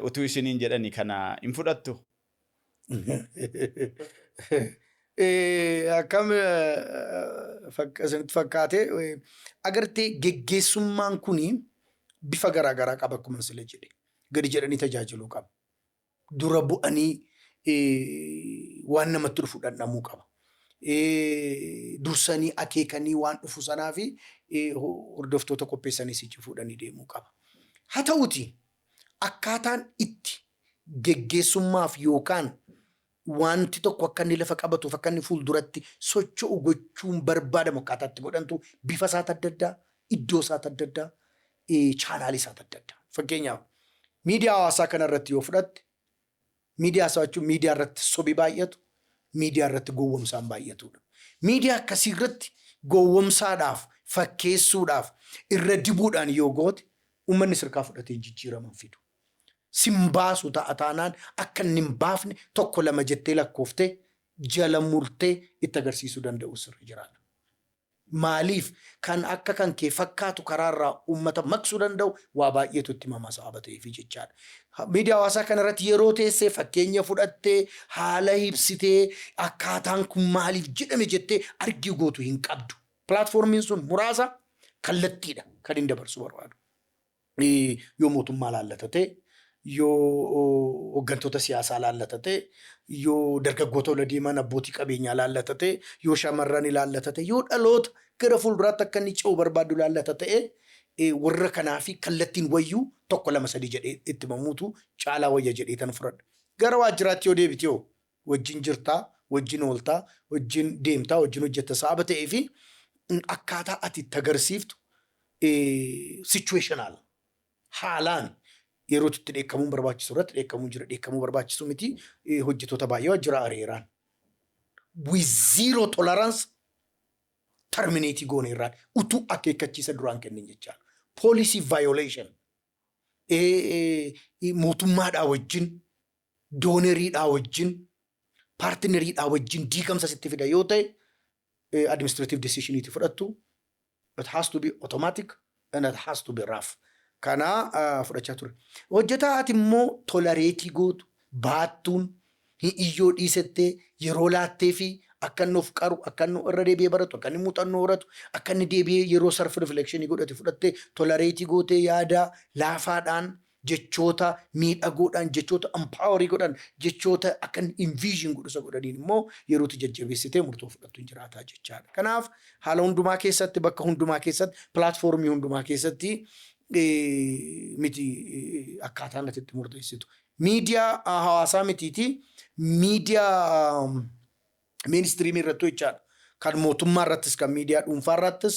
utuu isiniin jedhani kana hin fudhattu? Akkam isinitti fakkaate? Agartee, geggeessummaan kuni bifa garaa garaa qaba. Akkuma sila jedhe, gadi jedhanii tajaajiluu qaba. Dura bu'anii waan namatti dhufu dhandhamuu qaba. Dursanii akeekanii waan dhufu sanaa fi hordoftoota qopheessanii sichi fuudhanii deemuu qaba. Haa ta'uti, akkaataan itti geggeessummaaf yookaan wanti tokko akka inni lafa qabatuuf, akka inni fuulduratti socho'u gochuun barbaadamu, akkaataa itti godhantu bifa isaati adda addaa, iddoo isaati adda addaa, channelii isaati adda addaa. Fakkeenyaaf, miidiyaa hawaasaa kanarratti yoo fudhatte, miidiyaa hawaasaa jechuun miidiyaa irratti sobi baay'atu, miidiyaa irratti gowwomsaan baay'atudha. Miidiyaa akkasii irratti gowwomsaadhaaf, fakkeessuudhaaf, irra dibuudhaan yoo goote, uummanni sirkaa fudhatee jijjiiraman fidu. Sin baasu ta'a taanaan, akka inni hin baafne tokko lama jettee lakkooftee jala murtee itti agarsiisuu danda'u sirri jiraata. Maaliif? Kan akka kan kee fakkaatu karaarraa uummata maqsuu danda'u waa baay'eetu itti himamaa sababa ta'eefi jechaadha. Miidiyaa hawaasaa kanarratti yeroo teessee fakkeenya fudhattee, haala ibsitee, akkaataan kun maaliif jedhame jettee argii gootu hin qabdu. Platformiin sun muraasa, kallattiidha kan hin dabarsu barbaadu. Yoo mootummaa laallata ta'e, yoo hooggantoota siyaasaa laallata ta'e, yoo dargaggoota ola deeman, abbootii qabeenyaa laallata ta'e, yoo shamarran ilaallata ta'e, yoo dhaloota gara fuulduraatti akka inni ce'u barbaadu laallata ta'e, warra kanaa fi kallattiin wayyuu tokko, lama, sadii jedhee itti himamuutu caalaa wayya jedhee tan fudhadha. Gara waajjiraatti yoo deebite, yoo wajjin jirtaa, wajjin ooltaa, wajjin deemtaa, wajjin hojjetta sababa ta'ee fi akkaataa ati itti agarsiiftu situational, haalaan yeroo itti dheekkamuun barbaachisu irratti dheekkamuun jira, dheekkamuu barbaachisu miti. Hojjettoota baay'ee waajjira areeraan with zero tolerance terminate goone irraan utuu akeekkachiisa duraan kennin jechaadha. Policy violation, mootummaadhaa wajjin, donoriidhaa wajjin, partneriidhaa wajjin diigamsa sitti fida yoo ta'e, administrative decisioniiti fudhattu. It has to be automatic and it has to be rough. Kana fudhachaa ture. Hojjetaa ati immoo tolerate gootu, baattuun iyyoo dhiisettee yeroo laattee fi akka inni of qaru, akka inni irra deebi'ee baratu, akka inni muuxannoo horatu, akka inni deebi'ee yeroo self reflection godhate fudhattee tolerate gootee, yaada laafaadhaan, jechoota miidhagoodhaan, jechoota empower godhan, jechoota akka inni envision godhu isa godhaniin immoo yerootti jajjabeessitee murtoo fudhattu hin jiraataa jechaadha. Kanaaf haala hundumaa keessatti, bakka hundumaa keessatti, platformii hundumaa keessatti miti akkaataan ati itti murteessitu. Miidiyaa hawaasaa mitiiti, miidiyaa mainstreamii irratti jechaadha. Kan mootummaa irrattis, kan miidiyaa dhuunfaa irrattis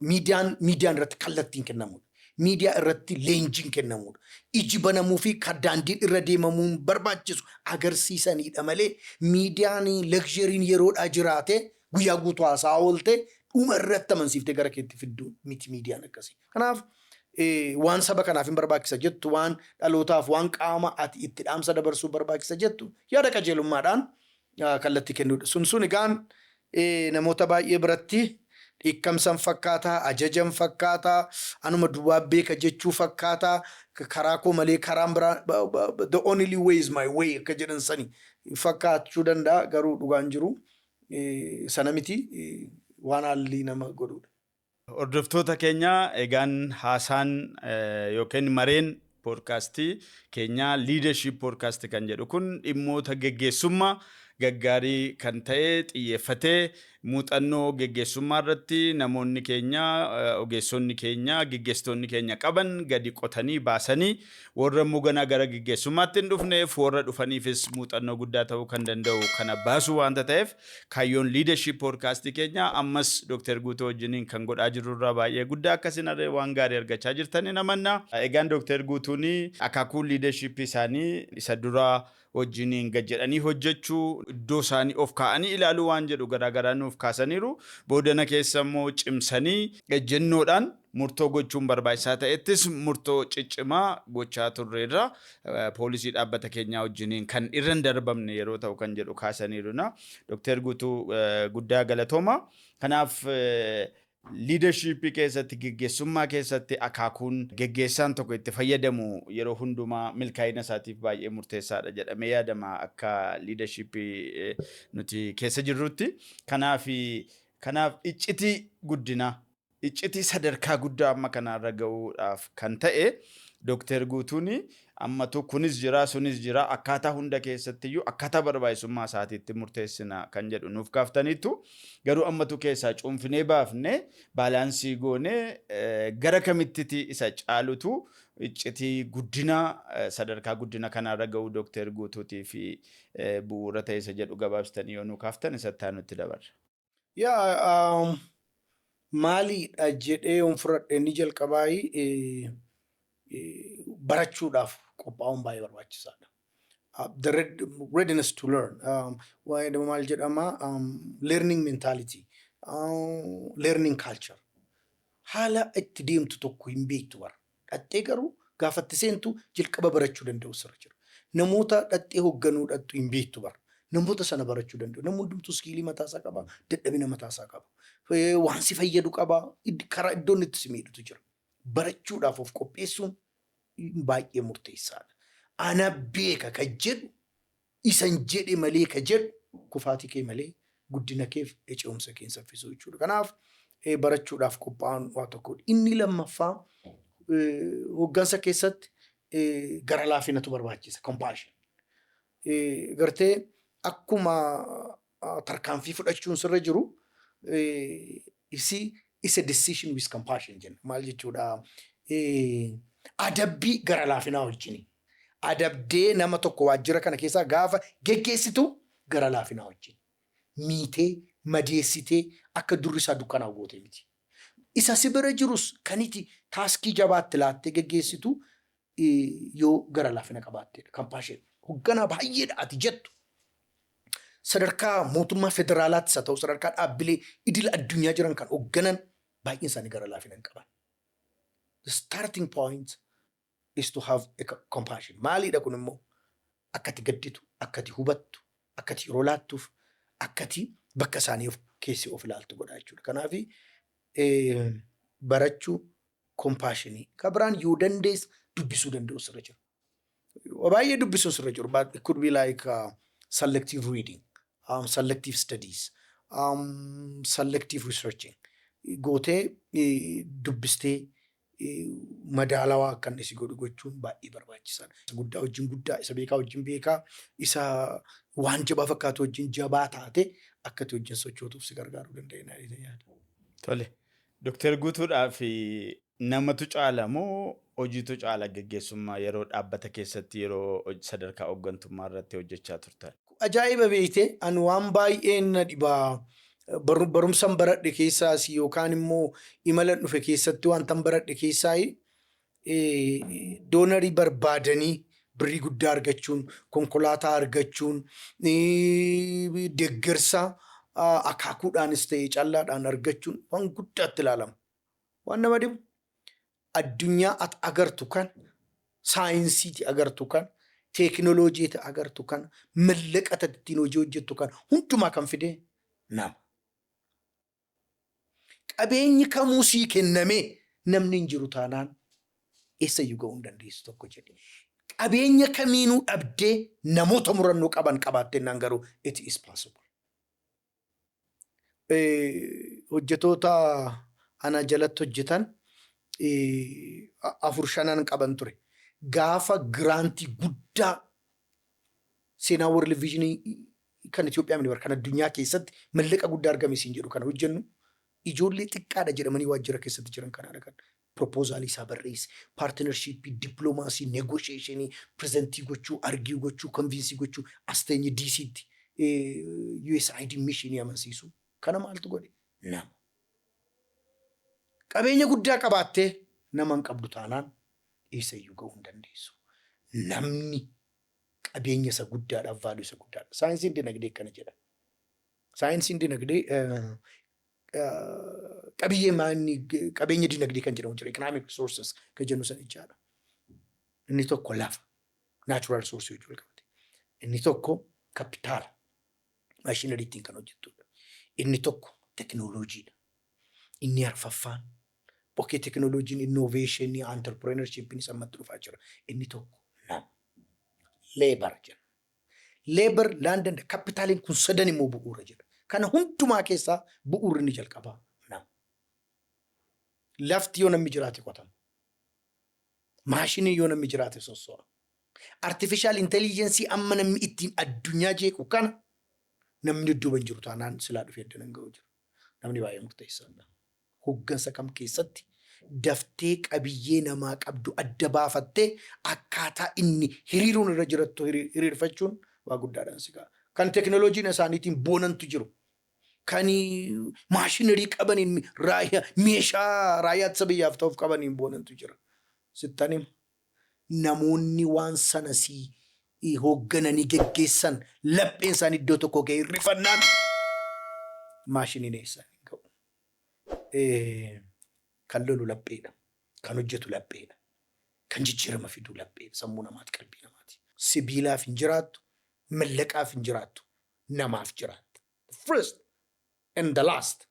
Miidiyaan irratti kallattiin kennamudha. Miidiyaa irratti leenjiin kennamudha. Iji banamuu fi kan daandiin irra deemamuun barbaachisu agarsiisanidha malee, miidiyaan luxuryn yeroodhaa jiraate guyyaa guutuu haasaa oolte dhuma irratti amansiiftee gara keetti fidduu miti miidiyaan akkasii. Kanaaf waan saba kanaaf hin barbaachisa jettu, waan dhalootaaf, waan qaama ati itti dhaamsa dabarsuu barbaachisa jettu, yaada qajeelummaadhaan kallattii kennuudha. Sun egaan namoota baay'ee biratti dhiikkamsan fakkaataa, ajajan fakkaataa, anuma duwwaa beeka jechuu fakkaataa, karaa koo malee karaan biraa, "The only way is my way" akka jedhan sani fakkaachuu danda'a, garuu dhugaan jiru sana miti, waan haalli nama godhudha. Hordoftoota keenya, egaan haasaan yookiin mareen poodkaastii keenya Leadership Podcast kan jedhu kun dhimmoota geggeessummaa gaggaarii kan ta'e xiyyeeffatee, muuxannoo geggeessummaa irratti namoonni keenya, ogeessonni keenya, geggeessitoonni keenya qaban gadi qotanii baasanii, warra immoo ganaa gara geggeessummaatti hin dhufneef, warra dhufaniifis muuxannoo guddaa ta'uu kan danda'u kana baasuu waanta ta'eef, kaayyoon Leadership Podcast keenya ammas Dr. Guutuu wajjiniin kan godhaa jirurraa baay'ee guddaa akkasin waan gaarii argachaa jirtanii namanna. Egaan Dr. Guutuun akaakuu leadership isaanii isa duraa wajjiniin gad jedhanii hojjechuu, iddoo isaanii of kaa'anii ilaaluu waan jedhu garaagaraa nuuf kaasaniiru. Boodana keessa immoo cimsanii ejjennoodhaan murtoo gochuun barbaachisaa ta'ettis murtoo ciccimaa gochaa turreerra. Poolisii dhaabbata keenyaa wajjiniin kan irra hin darbamne yeroo ta'u kan jedhu kaasaniiru. Dooktar Guutuu, guddaa galatooma. Kanaaf leadershipii keessatti, geggeessummaa keessatti akaakuun geggeessaan tokko itti fayyadamu yeroo hundumaa milkaa'ina isaatiif baay'ee murteessaadha jedhamee yaadama akka leadershipii nuti keessa jirrutti. Kanaaf iccitii guddinaa, iccitii sadarkaa guddaa amma kanarra ga'uudhaaf kan ta'e Dooktar Guutuun ammatu kunis jira, sunis jira, akkaataa hunda keessattiyyuu akkaataa barbaachisummaa isaatiitti murteessina kan jedhu nuuf kaaftaniitu, garuu ammatu keessaa cuunfinee baafnee balance goonee gara kamittiti isa caalutu iccitii guddinaa sadarkaa guddina kanarra ga'uu Dooktar Guutuutii fi bu'uura ta'e isa jedhu gabaabsitanii yoo nuu kaaftan, isatti aanutti dabarra. Yaa, maaliidha jedhee yoon fudhadhe, inni jalqabaa barachuudhaaf qophaa'uun baay'ee barbaachisaadha. The readiness to learn. Waa'ee maal jedhama, learning mentality, learning culture. Haala itti deemtu tokko hin beektu bara. Dhattee garuu gaafatti seentu jalqaba barachuu danda'u sirra jira. Namoota dhattee hoogganuu dhattu hin beektu bara. Namoota sana barachuu danda'u. Namni hundumtuu skillii mataasaa qaba, dadhabina mataasaa qaba. Waan si fayyadu qaba, karaa iddoon itti si miidhutu jira. Barachuudhaaf of qopheessuun baay'ee murteessaadha. Ana beeka kan jedhu, isan jedhe malee ka jedhu, kufaatii kee malee guddina keef ce'umsa kee hin saffisu jechuudha. Kanaaf barachuudhaaf qophaa'uun waa tokkodha. Inni lammaffaa, hooggansa keessatti gara laafinatu barbaachisa. Compassion. Gartee akkuma tarkaanfii fudhachuun sirra jiru, isi is a decision with compassion jenna. Maal jechuudha? Adabbii gara laafinaa wajjini. Adabdee nama tokko waajjira kana keessaa gaafa geggeessitu gara laafinaa wajjin. Miitee, madeessitee, akka durri isaa dukkanaa goote miti. Isa si bira jirus kan itti taskii jabaatti laattee geggeessitu yoo gara laafina qabaatteedha. Compassion. Hoogganaa baay'eedha ati jettu. Sadarkaa mootummaa federaalaattis haa ta'u, sadarkaa dhaabbilee idil addunyaa jiran kan hoogganan baay'een isaanii gara laafina hin qaban. The starting point is to have a compassion. Maaliidha kun immoo? Akka ati gadditu, akka ati hubattu, akka ati yeroo laattuuf, akka ati bakka isaanii of keessi of ilaaltu godha jechuudha. Kanaaf barachuu, compassionii. Kan biraan, yoo dandeesse dubbisuu danda'u sirra jira. Baay'ee dubbisuun sirra jiru. But it could be like selective reading, selective studies, selective researching. Gootee dubbistee madaalawaa akka inni si godhu gochuun baay'ee barbaachisaadha. Isa guddaa wajjin guddaa, isa beekaa wajjin beekaa, isa waan jabaa fakkaatu wajjin jabaa taate akka ati wajjin sochootuuf si gargaaruu danda'a yaada. Tole. Dooktar Guutuudhaaf namatu caala moo hojiitu caala geggeessummaa yeroo dhaabbata keessatti, yeroo sadarkaa hooggantummaa irratti hojjechaa turtan? Ajaa'iba beekte, ani waan baay'een na dhibaa. Barumsan baradhe keessaas yookaan immoo imala dhufe keessatti wantan baradhe keessaa, donorii barbaadanii birrii guddaa argachuun, konkolaataa argachuun, deeggarsa akaakuudhaanis ta'e callaadhaan argachuun waan guddaatti ilaalama. Waan nama dhibu, addunyaa ati agartu kan, saayinsiiti agartu kan, teekinooloojiiti agartu kan, mallaqa ittiin hojii hojjettu kan hundumaa kan fide nama. Qabeenyi kamuu sii kennamee namni hin jiru taanaan eessayyuu ga'uu hin dandeessu tokko jedhe. Qabeenya kamiinuu dhabdee namoota murannoo qaban qabaattennaan garuu it is possible. Hojjetoota ana jalatti hojjetan afur shanan qaban ture. Gaafa grantii guddaa seenaa World Vision kan Itoophiyaa mini kan addunyaa keessatti mallaqa guddaa argame siin jedhu kana hojjennu, ijoollee xiqqaadha jedhamanii waajjira keessatti jiran kanaadha kan proposalii isaa barreesse, partnershipii, diplomacy, negotiationii, presentii gochuu, argue gochuu, convinceii gochuu, as teenye DCtti USAID missionii amansiisu. Kana maaltu godhe? Nama. Qabeenya guddaa qabaattee nama hin qabdu taanaan eessayyuu ga'uu hin dandeessu. Namni qabeenya isa guddaadhaaf value isa guddaadha. Saayinsiin dinagdee akkana jedha. Saayinsiin dinagdee qabiyyee maanni qabeenya dinagdee kan jedhamu jira. Economic resources kan jennu sana jechaadha. Inni tokko lafa, natural resource wajjin wal qabate. Inni tokko kapitaala, machinery ittiin kan hojjettudha. Inni tokko teknooloojiidha. Inni arfaffaan, okay, teknooloojiin, innovationii, entrepreneurshippiin isa ammatti dhufaa jira. Inni tokko nama. Labor jedha. Labor, land and capitaliin kun sadan immoo bu'uura jedha. Kana hundumaa keessaa bu'uurri inni jalqabaa nama. Lafti yoo namni jiraate qotama. Maashinii yoo namni jiraate sosso'a. Artificial intelligence amma namni ittiin addunyaa jeequ kana namni dudduuba hin jiru taanaan silaa dhufee adda ga'u jiru. Namni baay'ee murteessaadha. Hoggansa kam keessatti daftee qabiyyee namaa qabdu adda baafattee akkaataa inni hiriiruun irra jirattu hiriirfachuun waa guddaadhaan si ga'a. Kan teknooloojiin isaaniitiin boonantu jiru. Kan machinery qabaniin, raayyaa meeshaa raayyaa ittisa biyyaaf ta'uuf qabaniin boonantu jira. Sittan hima. Namoonni waan sana sii hooggananii geggeessan lapheen isaanii iddoo tokko ga'ee rifannaan maashiniin eessaa hin ga'u. Kan lolu lapheedha. Kan hojjetu lapheedha. Kan jijjiirama fidu lapheedha. Sammuu namaati, qalbii namaati. Sibiilaaf hin jiraattu, mallaqaaf hin jiraattu, namaaf jiraatta. The first and the last.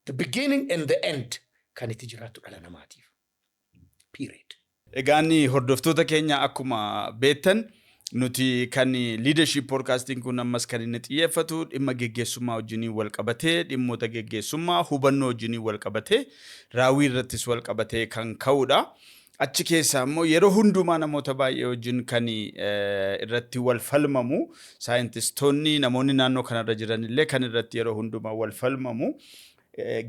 The beginning and the end kan itti jiraattu dhala namaatiif. Period. Egaan hordoftoota keenya, akkuma beektan nuti kan leadership podcastiin kun ammas kan inni xiyyeeffatu dhimma geggeessummaa wajjiniin wal qabatee, dhimmoota geggeessummaa hubannoo wajjiniin wal qabatee, raawwii irrattis wal qabatee kan ka'udha. Achi keessaa immoo yeroo hundumaa namoota baay'ee wajjin kan irratti wal falmamu, saayintistoonni, namoonni naannoo kanarra jiran illee kan irratti yeroo hundumaa wal falmamu,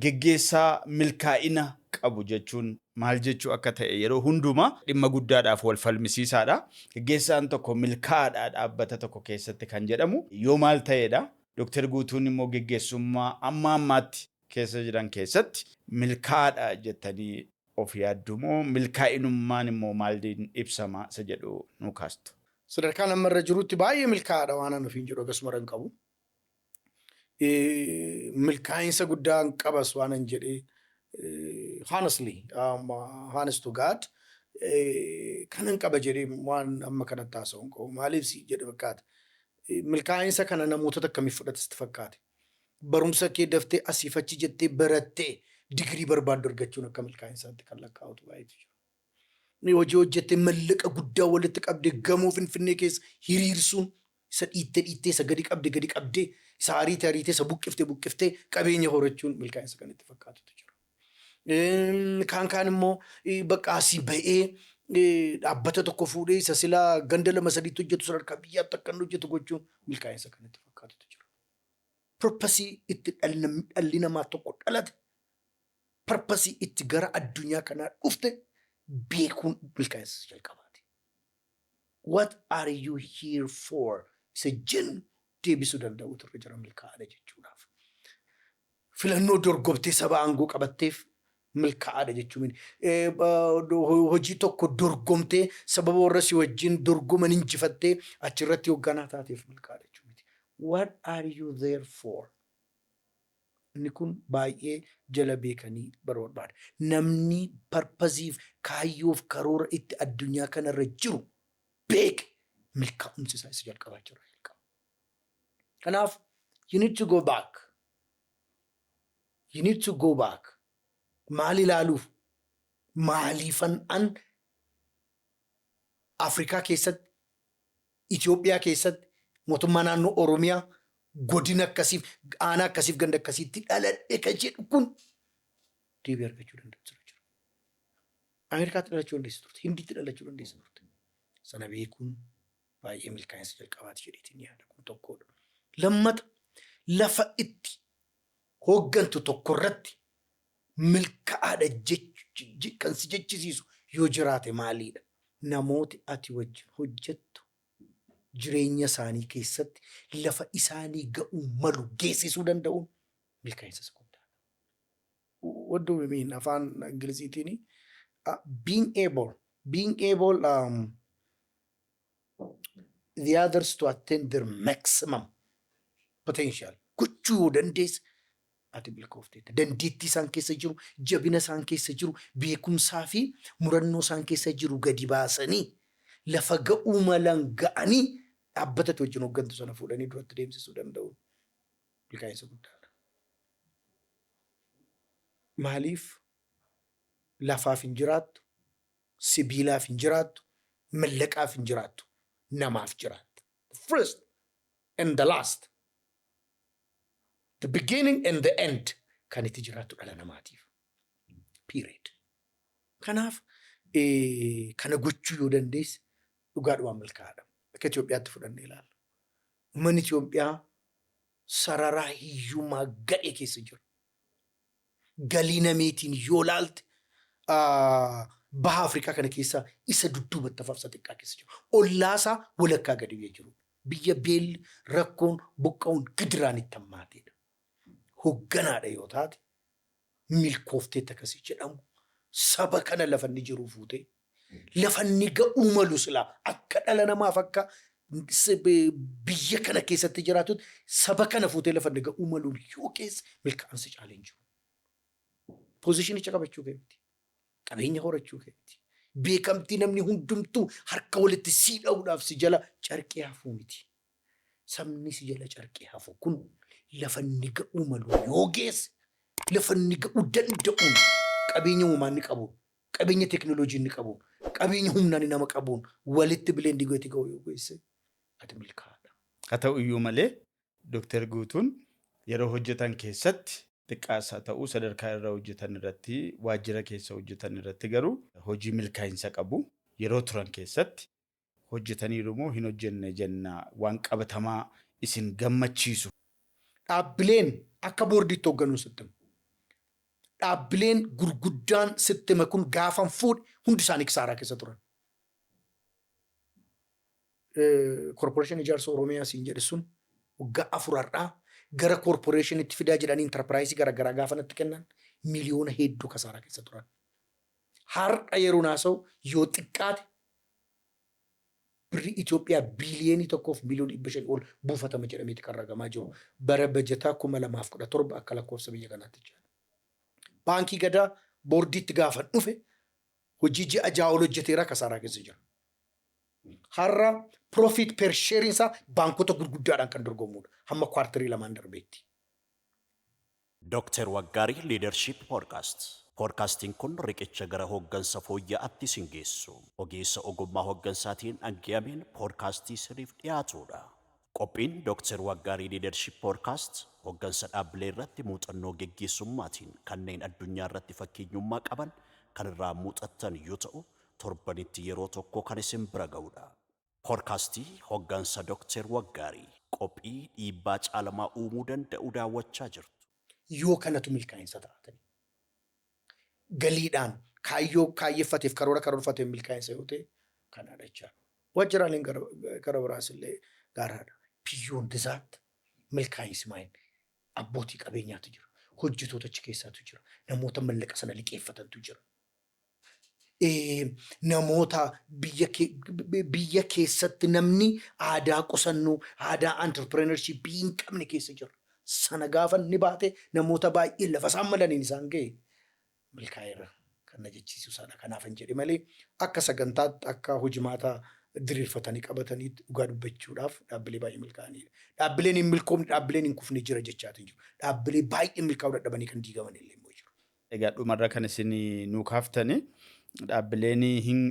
geggeessaa milkaa'ina qabu jechuun maal jechuu akka ta'e yeroo hundumaa dhimma guddaadhaaf wal falmisiisaadha. Geggeessaan tokko milkaa'aadha dhaabbata tokko keessatti kan jedhamu yoo maal ta'edha? Dooktar Guutuun immoo geggeessummaa amma ammaatti keessa jiran keessatti milkaa'aadha jettanii of yaaddu moo, milkaa'inummaan immoo maaliin ibsama isa jedhu nu kaastu? Sadarkaan amma irra jirutti baay'ee milkaa'aadha waan ani ofiin jedhu akkasuma hin qabu. Milkaa'insa guddaa hin qabas waan an jedhee, honestly, honest to God, kanan qaba jedhee waan amma kanatti haasa'u hin qabu. Maaliif si jedhe fakkaata? Milkaa'insa kana namoota akkamiif fudhata sitti fakkaate? Barumsa kee daftee asiif achi jettee barattee digirii barbaaddu argachuun akka milkaa'insaatti kan lakkaa'utu baay'eetu jira. Ni hojii hojjettee mallaqa guddaa walitti qabdee gamoo Finfinnee keessa hiriirsuun, isa dhiittee dhiittee, isa gadi qabde gadi qabdee, isa ariitee ariitee, isa buqqiftee buqqiftee qabeenya horachuun milkaa'insa kan itti fakkaatutu jira. Kaan kaan immoo bakka asii ba'ee dhaabbata tokko fuudhee isa silaa ganda lama sadiitti hojjetu sadarkaa biyyaatti akka inni hojjetu gochuun milkaa'insa kan itti fakkaatutu jira. Purposeii itti dhalli namaa tokko dhalate, purposeii itti gara addunyaa kanaa dhufte beekuun milkaa'insa jalqabaati. What are you here for? Isa jennu Deebisuu danda'uutu irra jira milkaa'aadha jechuudhaaf. Filannoo dorgomtee saba aangoo qabatteef milkaa'aadha jechuun, hojii tokko dorgomtee sababa warra si wajjin dorgoman injifattee achirratti hoogganaa taateef milkaa'aadha jechuun miti. What are you there for? Inni kun baay'ee jala beekanii barbaada. Namni purposeiif, kaayyoof karoora itti addunyaa kanarra jiru beeke milkaa'umsi isaa isa jalqabaa jira. Kanaaf you need to go back. You need to go back. Maal ilaaluuf? Maaliifan an Afrikaa keessatti, Itoophiyaa keessatti, mootummaa naannoo Oromiyaa, godina akkasiif, aanaa akkasiif, ganda akkasiitti dhaladhe ka jedhu kun deebii argachuu danda'u jira. Ameerikaatti dhalachuu dandeessa turte, Hindiitti dhalachuu dandeessa turte. Sana beekuun baay'ee milkaa'insa jalqabaati jedheetiin yaada, kun tokkodha. Lammata, lafa itti hooggantu tokko irratti milkaa'aadha kan si jechisiisu yoo jiraate maaliidha? Namooti ati wajjin hojjettu jireenya isaanii keessatti lafa isaanii ga'uu malu geessisuu danda'uun milkaa'insa isa guddaadha. What do we mean? Afaan Ingiliziitiin being able the others to attain their maximum potential gochuu yoo dandeesse ati milkoofteetta. Dandeettii isaan keessa jiru, jabina isaan keessa jiru, beekumsaa fi murannoo isaan keessa jiru gadi baasanii lafa ga'uu malan ga'anii dhaabbatatti wajjin hooggantu sana fuudhanii duratti deemsisuu danda'u. Milkaa'insa guddaadha. Maaliif? Lafaaf hin jiraattu, sibiilaaf hin jiraattu, mallaqaaf hin jiraattu, namaaf jiraatta. The first and the last. The beginning and the end kan itti jiraattu dhala namaatiif. Period. Kanaaf kana gochuu yoo dandeesse dhugaadhumaan milkaa'aadha. Akka Itoophiyaatti fudhannee ilaalla. Uummanni Itoophiyaa sararaa hiyyummaa gadhee keessa jiru. Galii nameetiin yoo laalte baha Afrikaa kana keessaa isa dudduubatti hafaaf isa xiqqaa keessa jiru. Ollaasaa walakkaa gadi bu'ee jiru. Biyya beelli, rakkoon, buqqa'uun, gidiraan itti hammaateedha. Hogganaadha yoo taate, milkoofteetti akkasii jedhamu, saba kana lafa inni jiru fuutee lafa inni ga'uu malu silaa akka dhala namaaf akka biyya kana keessatti jiraatutti saba kana fuutee lafa inni ga'uu malu yoo keessa milkaa'insi caalee hin jiru. Positionicha qabachuu kee miti. Qabeenya horachuu kee miti. Beekamtii namni hundumtuu harka walitti sii dha'uudhaaf si jala carqee hafuu miti. Sabni si jala carqee hafu kun lafa inni ga'uu malu yoo geesse, lafa inni ga'uu danda'uun, qabeenya uumamaa inni qabuun, qabeenya teekinooloojii inni qabuun, qabeenya humnaan nama qabuun walitti blend gooti ga'u yoo geesse ati milkaa'aadha. Haa ta'u iyyuu malee, Dooktar Guutuun yeroo hojjetan keessatti xiqqaas haa ta'u, sadarkaa irra hojjetan irratti, waajjira keessa hojjetan irratti garuu hojii milkaa'insa qabu yeroo turan keessatti hojjetaniiru moo hin hojjenne jenna, waan qabatamaa isin gammachiisu? Dhaabbileen akka boordiitti hoogganuun sitti hima. Dhaabbileen gurguddaan sitti hime kun gaafan fuudhe hundi isaanii kisaaraa keessa turan. Koorporeeshinii Ijaarsa Oromiyaa siin jedhe sun waggaa 4 har'aa gara koorporeeshiniitti fidaa jedhanii intarpiraayisii garaagaraa gaafa natti kennan miliyoona hedduu kasaaraa keessa turan. Har'a yeroo naasa'u yoo xiqqaate birri Itoophiyaa 1 biiliyoonii 1 fi miliyoona 500 ol buufatama jedhameeti kan ragamaa jiru. Bara bajataa 2017 akka lakkoofsa biyya kanaatti jechuudha. Baankii Gadaa boordiitti gaafa dhufe hojii ji'a 6 ol hojjeteera, kasaaraa keessa jira. Har'a profit per share isaa baankota gurguddaadhaan kan dorgomudha. Hamma quarterii 2n darbeetti. Dr. Waggaarii Leadership Podcast. Podcastiin kun riqicha gara hooggansa fooyya'aatti isin geessu. Ogeessa ogummaa hooggansaatiin dhangiyameen podcastii isiniif dhiyaatudha. Qophiin Dr. Waggaarii Leadership Podcast hooggansa dhaabbilee irratti muuxannoo geggeessummaatiin kanneen addunyaa irratti fakkeenyummaa qaban kan irraa muuxattan yoo ta'u, torbanitti yeroo tokko kan isin bira ga'udha. Podcastii hooggansa Dr. Waggaarii, qophii dhiibbaa caalamaa uumuu danda'u daawwachaa jirtu. Yoo kanatu milkaa'insa taatani. Galiidhaan kaayyoo kaayyeffateef karoora karoorfateef milkaa'insa yoo ta'e kanaadha jechaadha. Waajjiraaleen gara biraas illee gaaraadha. Beyond that, milkaa'insi maayini? Abbootii qabeenyaatu jira. Hojjetoota achi keessaatu jira. Namoota mallaqa sana liqeeffatantu jira. Namoota biyya keessatti namni aadaa qusannoo, aadaa entrepreneurship hin qabne keessa jira. Sana gaafa inni baate, namoota baay'ee lafa isaan malaniin isaan ga'e, milkaa'eera kan na jechiisu sana. Kanaaf hin jedhe malee, akka sagantaatti, akka hojimaata diriirfatanii qabatanii, dhugaa dubbachuudhaaf dhaabbilee baay'ee milkaa'aniidha. Dhaabbileen hin milkoomne, dhaabbileen hin kufne jira jechaatiin jiru. Dhaabbilee baay'ee milkaa'uu dadhabanii kan diigaman illee immoo jiru. Egaa dhumarra kan isin nuu kaaftani, dhaabbileen hin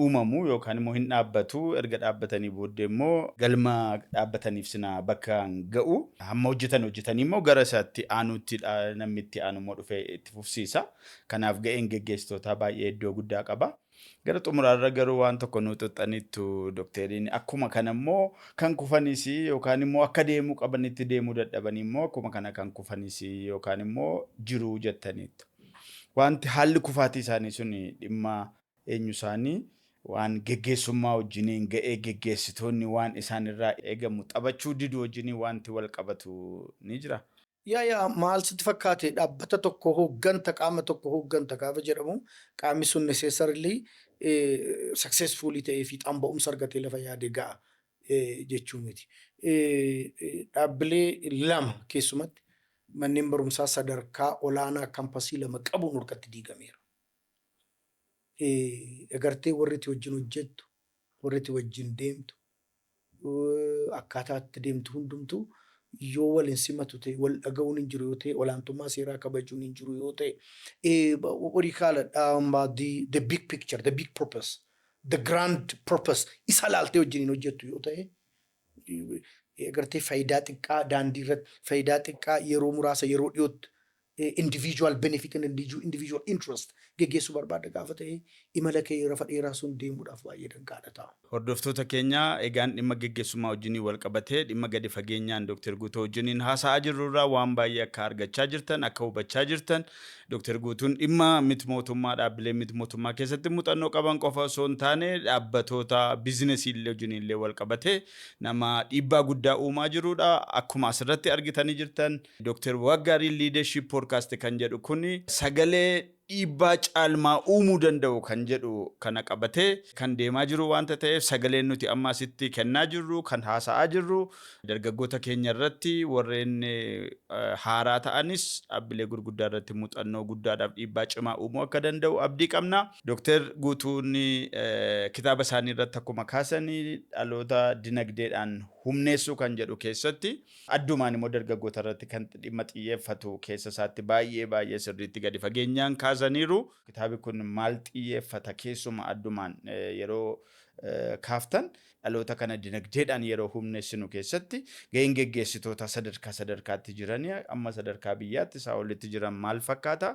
uumamu yookaan immoo hin dhaabbatu, erga dhaabbatanii booddee immoo galma dhaabbataniif sina bakka ga'u, hamma hojjetan hojjetanii immoo gara isaatti aanutti namni itti aanu immoo dhufee itti fufsiisa. Kanaaf ga'een geggeessitootaa baay'ee iddoo guddaa qaba. Gara xumuraarra garuu waan tokko nuu xuxxaniittu, dookteriin. Akkuma kana immoo kan kufanis yookaan immoo akka deemuu qabanitti deemuu dadhabanii immoo akkuma kana kan kufanis yookaan immoo jiru jettaniittu. Wanti haalli kufaatii isaanii sun dhimma eenyu isaanii waan geggeessummaa wajjiniin, ga'ee geggeessitoonni waan isaan irraa eegamu taphachuu diduu wajjiniin wanti wal qabatu ni jira. Yaa, maal sitti fakkaate? Dhaabbata tokko hoogganta, qaama tokko hoogganta gaafa jedhamu, qaamni sun necessarily successfully ta'ee fiixaan ba'umsa argatee lafa yaade ga'a jechuu miti. Dhaabbilee lama, keessumatti manneen barumsaa sadarkaa olaanaa campus lama qabuun harkatti diigameera. Agartee, warri itti wajjin hojjettu, warri itti wajjin deemtu, akkaataa itti deemtu hundumtuu yoo wal hin simatu ta'e, wal dhaga'uun hin jiru yoo ta'e, olaantummaa seeraa kabajuun hin jiru yoo ta'e, what do you call it, the big picture, the big purpose, the grand purpose isa laaltee wajjin hin hojjettu yoo ta'e, agartee, faayidaa xiqqaa daandii irratti, faayidaa xiqqaa yeroo muraasa, yeroo dhiyootti, individual benefit and individual interest geggeessuu barbaada gaafa ta'e, imala kee rafa dheeraa sun deemuudhaaf baay'ee danqaadha ta'a. Hordoftoota keenya, egaan dhimma geggeessummaa wajjiniin wal qabatee dhimma gadi fageenyaan Dr. Guutuu wajjiniin haasa'aa jirru irraa waan baay'ee akka argachaa jirtan, akka hubachaa jirtan, Dr. Guutuun dhimma miti mootummaa, dhaabbilee miti mootummaa keessatti muuxannoo qaban qofa osoo hin taane, dhaabbatoota business illee wajjiniin illee wal qabatee nama dhiibbaa guddaa uumaa jirudha. Akkuma asirratti argitanii jirtan, Dr. Waggaarii Leadership Podcast kan jedhu kuni sagalee dhiibbaa caalmaa uumuu danda'u kan jedhu kana qabatee kan deemaa jiru waanta ta'eef, sagaleen nuti amma asitti kennaa jirru, kan haasa'aa jirru, dargaggoota keenya irratti, warreen haaraa ta'anis dhaabbilee gurguddaa irratti muuxannoo guddaadhaaf dhiibbaa cimaa uumuu akka danda'u abdii qabna. Dooktar Guutuun kitaaba isaanii irratti akkuma kaasanii, dhaloota dinagdeedhaan humneessuu kan jedhu keessatti addumaan immoo dargaggoota irratti kan dhimma xiyyeeffatu keessa isaatti baay'ee baay'ee sirriitti gadi fageenyaan kaasaniiru. Kitaabni kun maal xiyyeeffata? Keessuma addumaan yeroo kaaftan, dhaloota kana dinagdeedhaan yeroo humneessinu keessatti ga'een geggeessitoota sadarkaa sadarkaatti jiranii amma sadarkaa biyyaatti isaa olitti jiran maal fakkaata?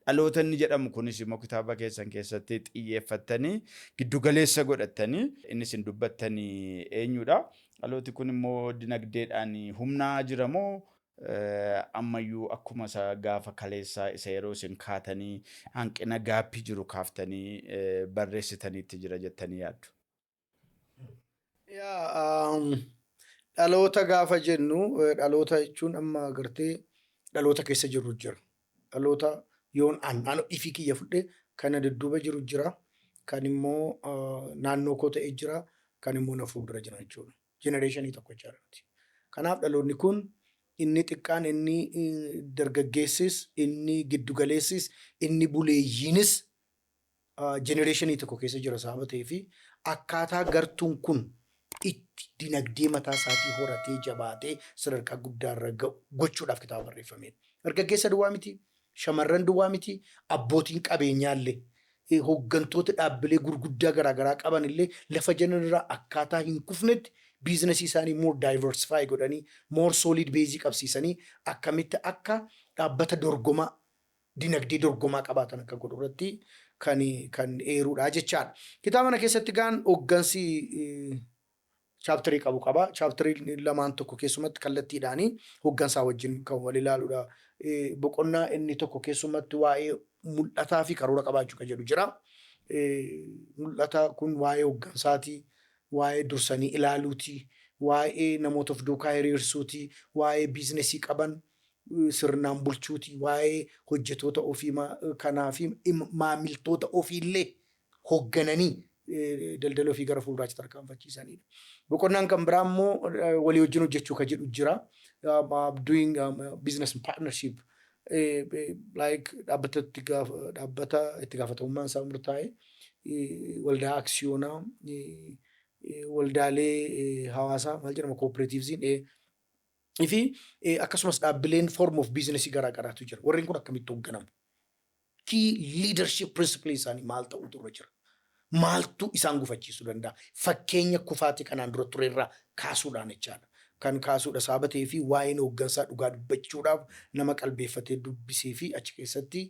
Dhaloota inni jedhamu kunis immoo kitaaba keessan keessatti xiyyeeffattanii giddugaleessa godhattanii inni isin dubbattanii eenyudha? Dhalooti kun immoo dinagdeedhaan humnaa jira moo ammayyuu akkuma isa gaafa kaleessaa, isa yeroo isin kaatanii hanqina gap jiru kaaftanii barreessitaniitti jira jettanii yaaddu? Yaa, dhaloota gaafa jennu, dhaloota jechuun amma agartee dhaloota keessa jirru jira. Dhaloota yoon an ifii kiyya fudhe, kana dudduuba jiru jira. Kan immoo naannoo koo ta'e jira. Kan immoo na fuuldura jira jechuudha. Generation tokko jechaadha. Kanaaf dhaloonni kun inni xiqqaan, inni dargaggeessis, inni giddugaleessis, inni buleeyyiinis generation tokko keessa jira sababa ta'ee fi akkaataa gartuun kun itti dinagdee mataa isaatii horatee jabaatee sadarkaa guddaarra ga'u gochuudhaaf kitaaba barreeffamedha. Dargaggeessa duwwaa miti, shamarran duwwaa miti, abbootiin qabeenyaallee, hooggantoota dhaabbilee gurguddaa garaagaraa qaban illee lafa jiranirraa akkaataa hin kufnetti business isaanii more diversify godhanii, more solid base qabsiisanii, akkamitti akka dhaabbata dorgomaa, dinagdee dorgomaa qabaatan akka godhu irratti kan eeruudha jechaadha. Kitaaba kana keessatti gaan hooggansi chapter qabu qaba. Chapter lamaan tokko keessumatti kallattiidhaanii hooggansaa wajjin kan wal ilaaludha. Boqonnaa inni tokko keessumatti waa'ee mul'ataa fi karoora qabaachuu kan jedhu jira. Mul'ata kun waa'ee hooggansaati, waa'ee dursanii ilaaluuti, Waa'ee namoota of duukaa hiriirsuuti. Waa'ee biizinesii qaban sirnaan bulchuuti. Waa'ee hojjetoota ofii kanaa fi maamiltoota ofiillee hooggananii daldala ofii gara fuulduraatti tarkaanfachiisanidha. Boqonnaan kan biraa immoo walii wajjin hojjechuu kan jedhu jira. Doing business partnership, like dhaabbata itti gaafatamummaan isaa murtaa'e, waldaa aksiyoonaa, waldaalee hawaasaa, maal jedhama, cooperatives fi akkasumas dhaabbileen form of business garaa garaatu jira. Warreen kun akkamitti hoogganamu? Key leadership principle isaanii maal ta'utu irra jira? Maaltu isaan gufachiisuu danda'a? Fakkeenya kufaatii kanaan dura turerraa kaasuudhaan jechaadha. Kan kaasuudha saabatee fi waa'een hooggansaa dhugaa dubbachuudhaaf nama qalbeeffatee dubbisee fi achi keessatti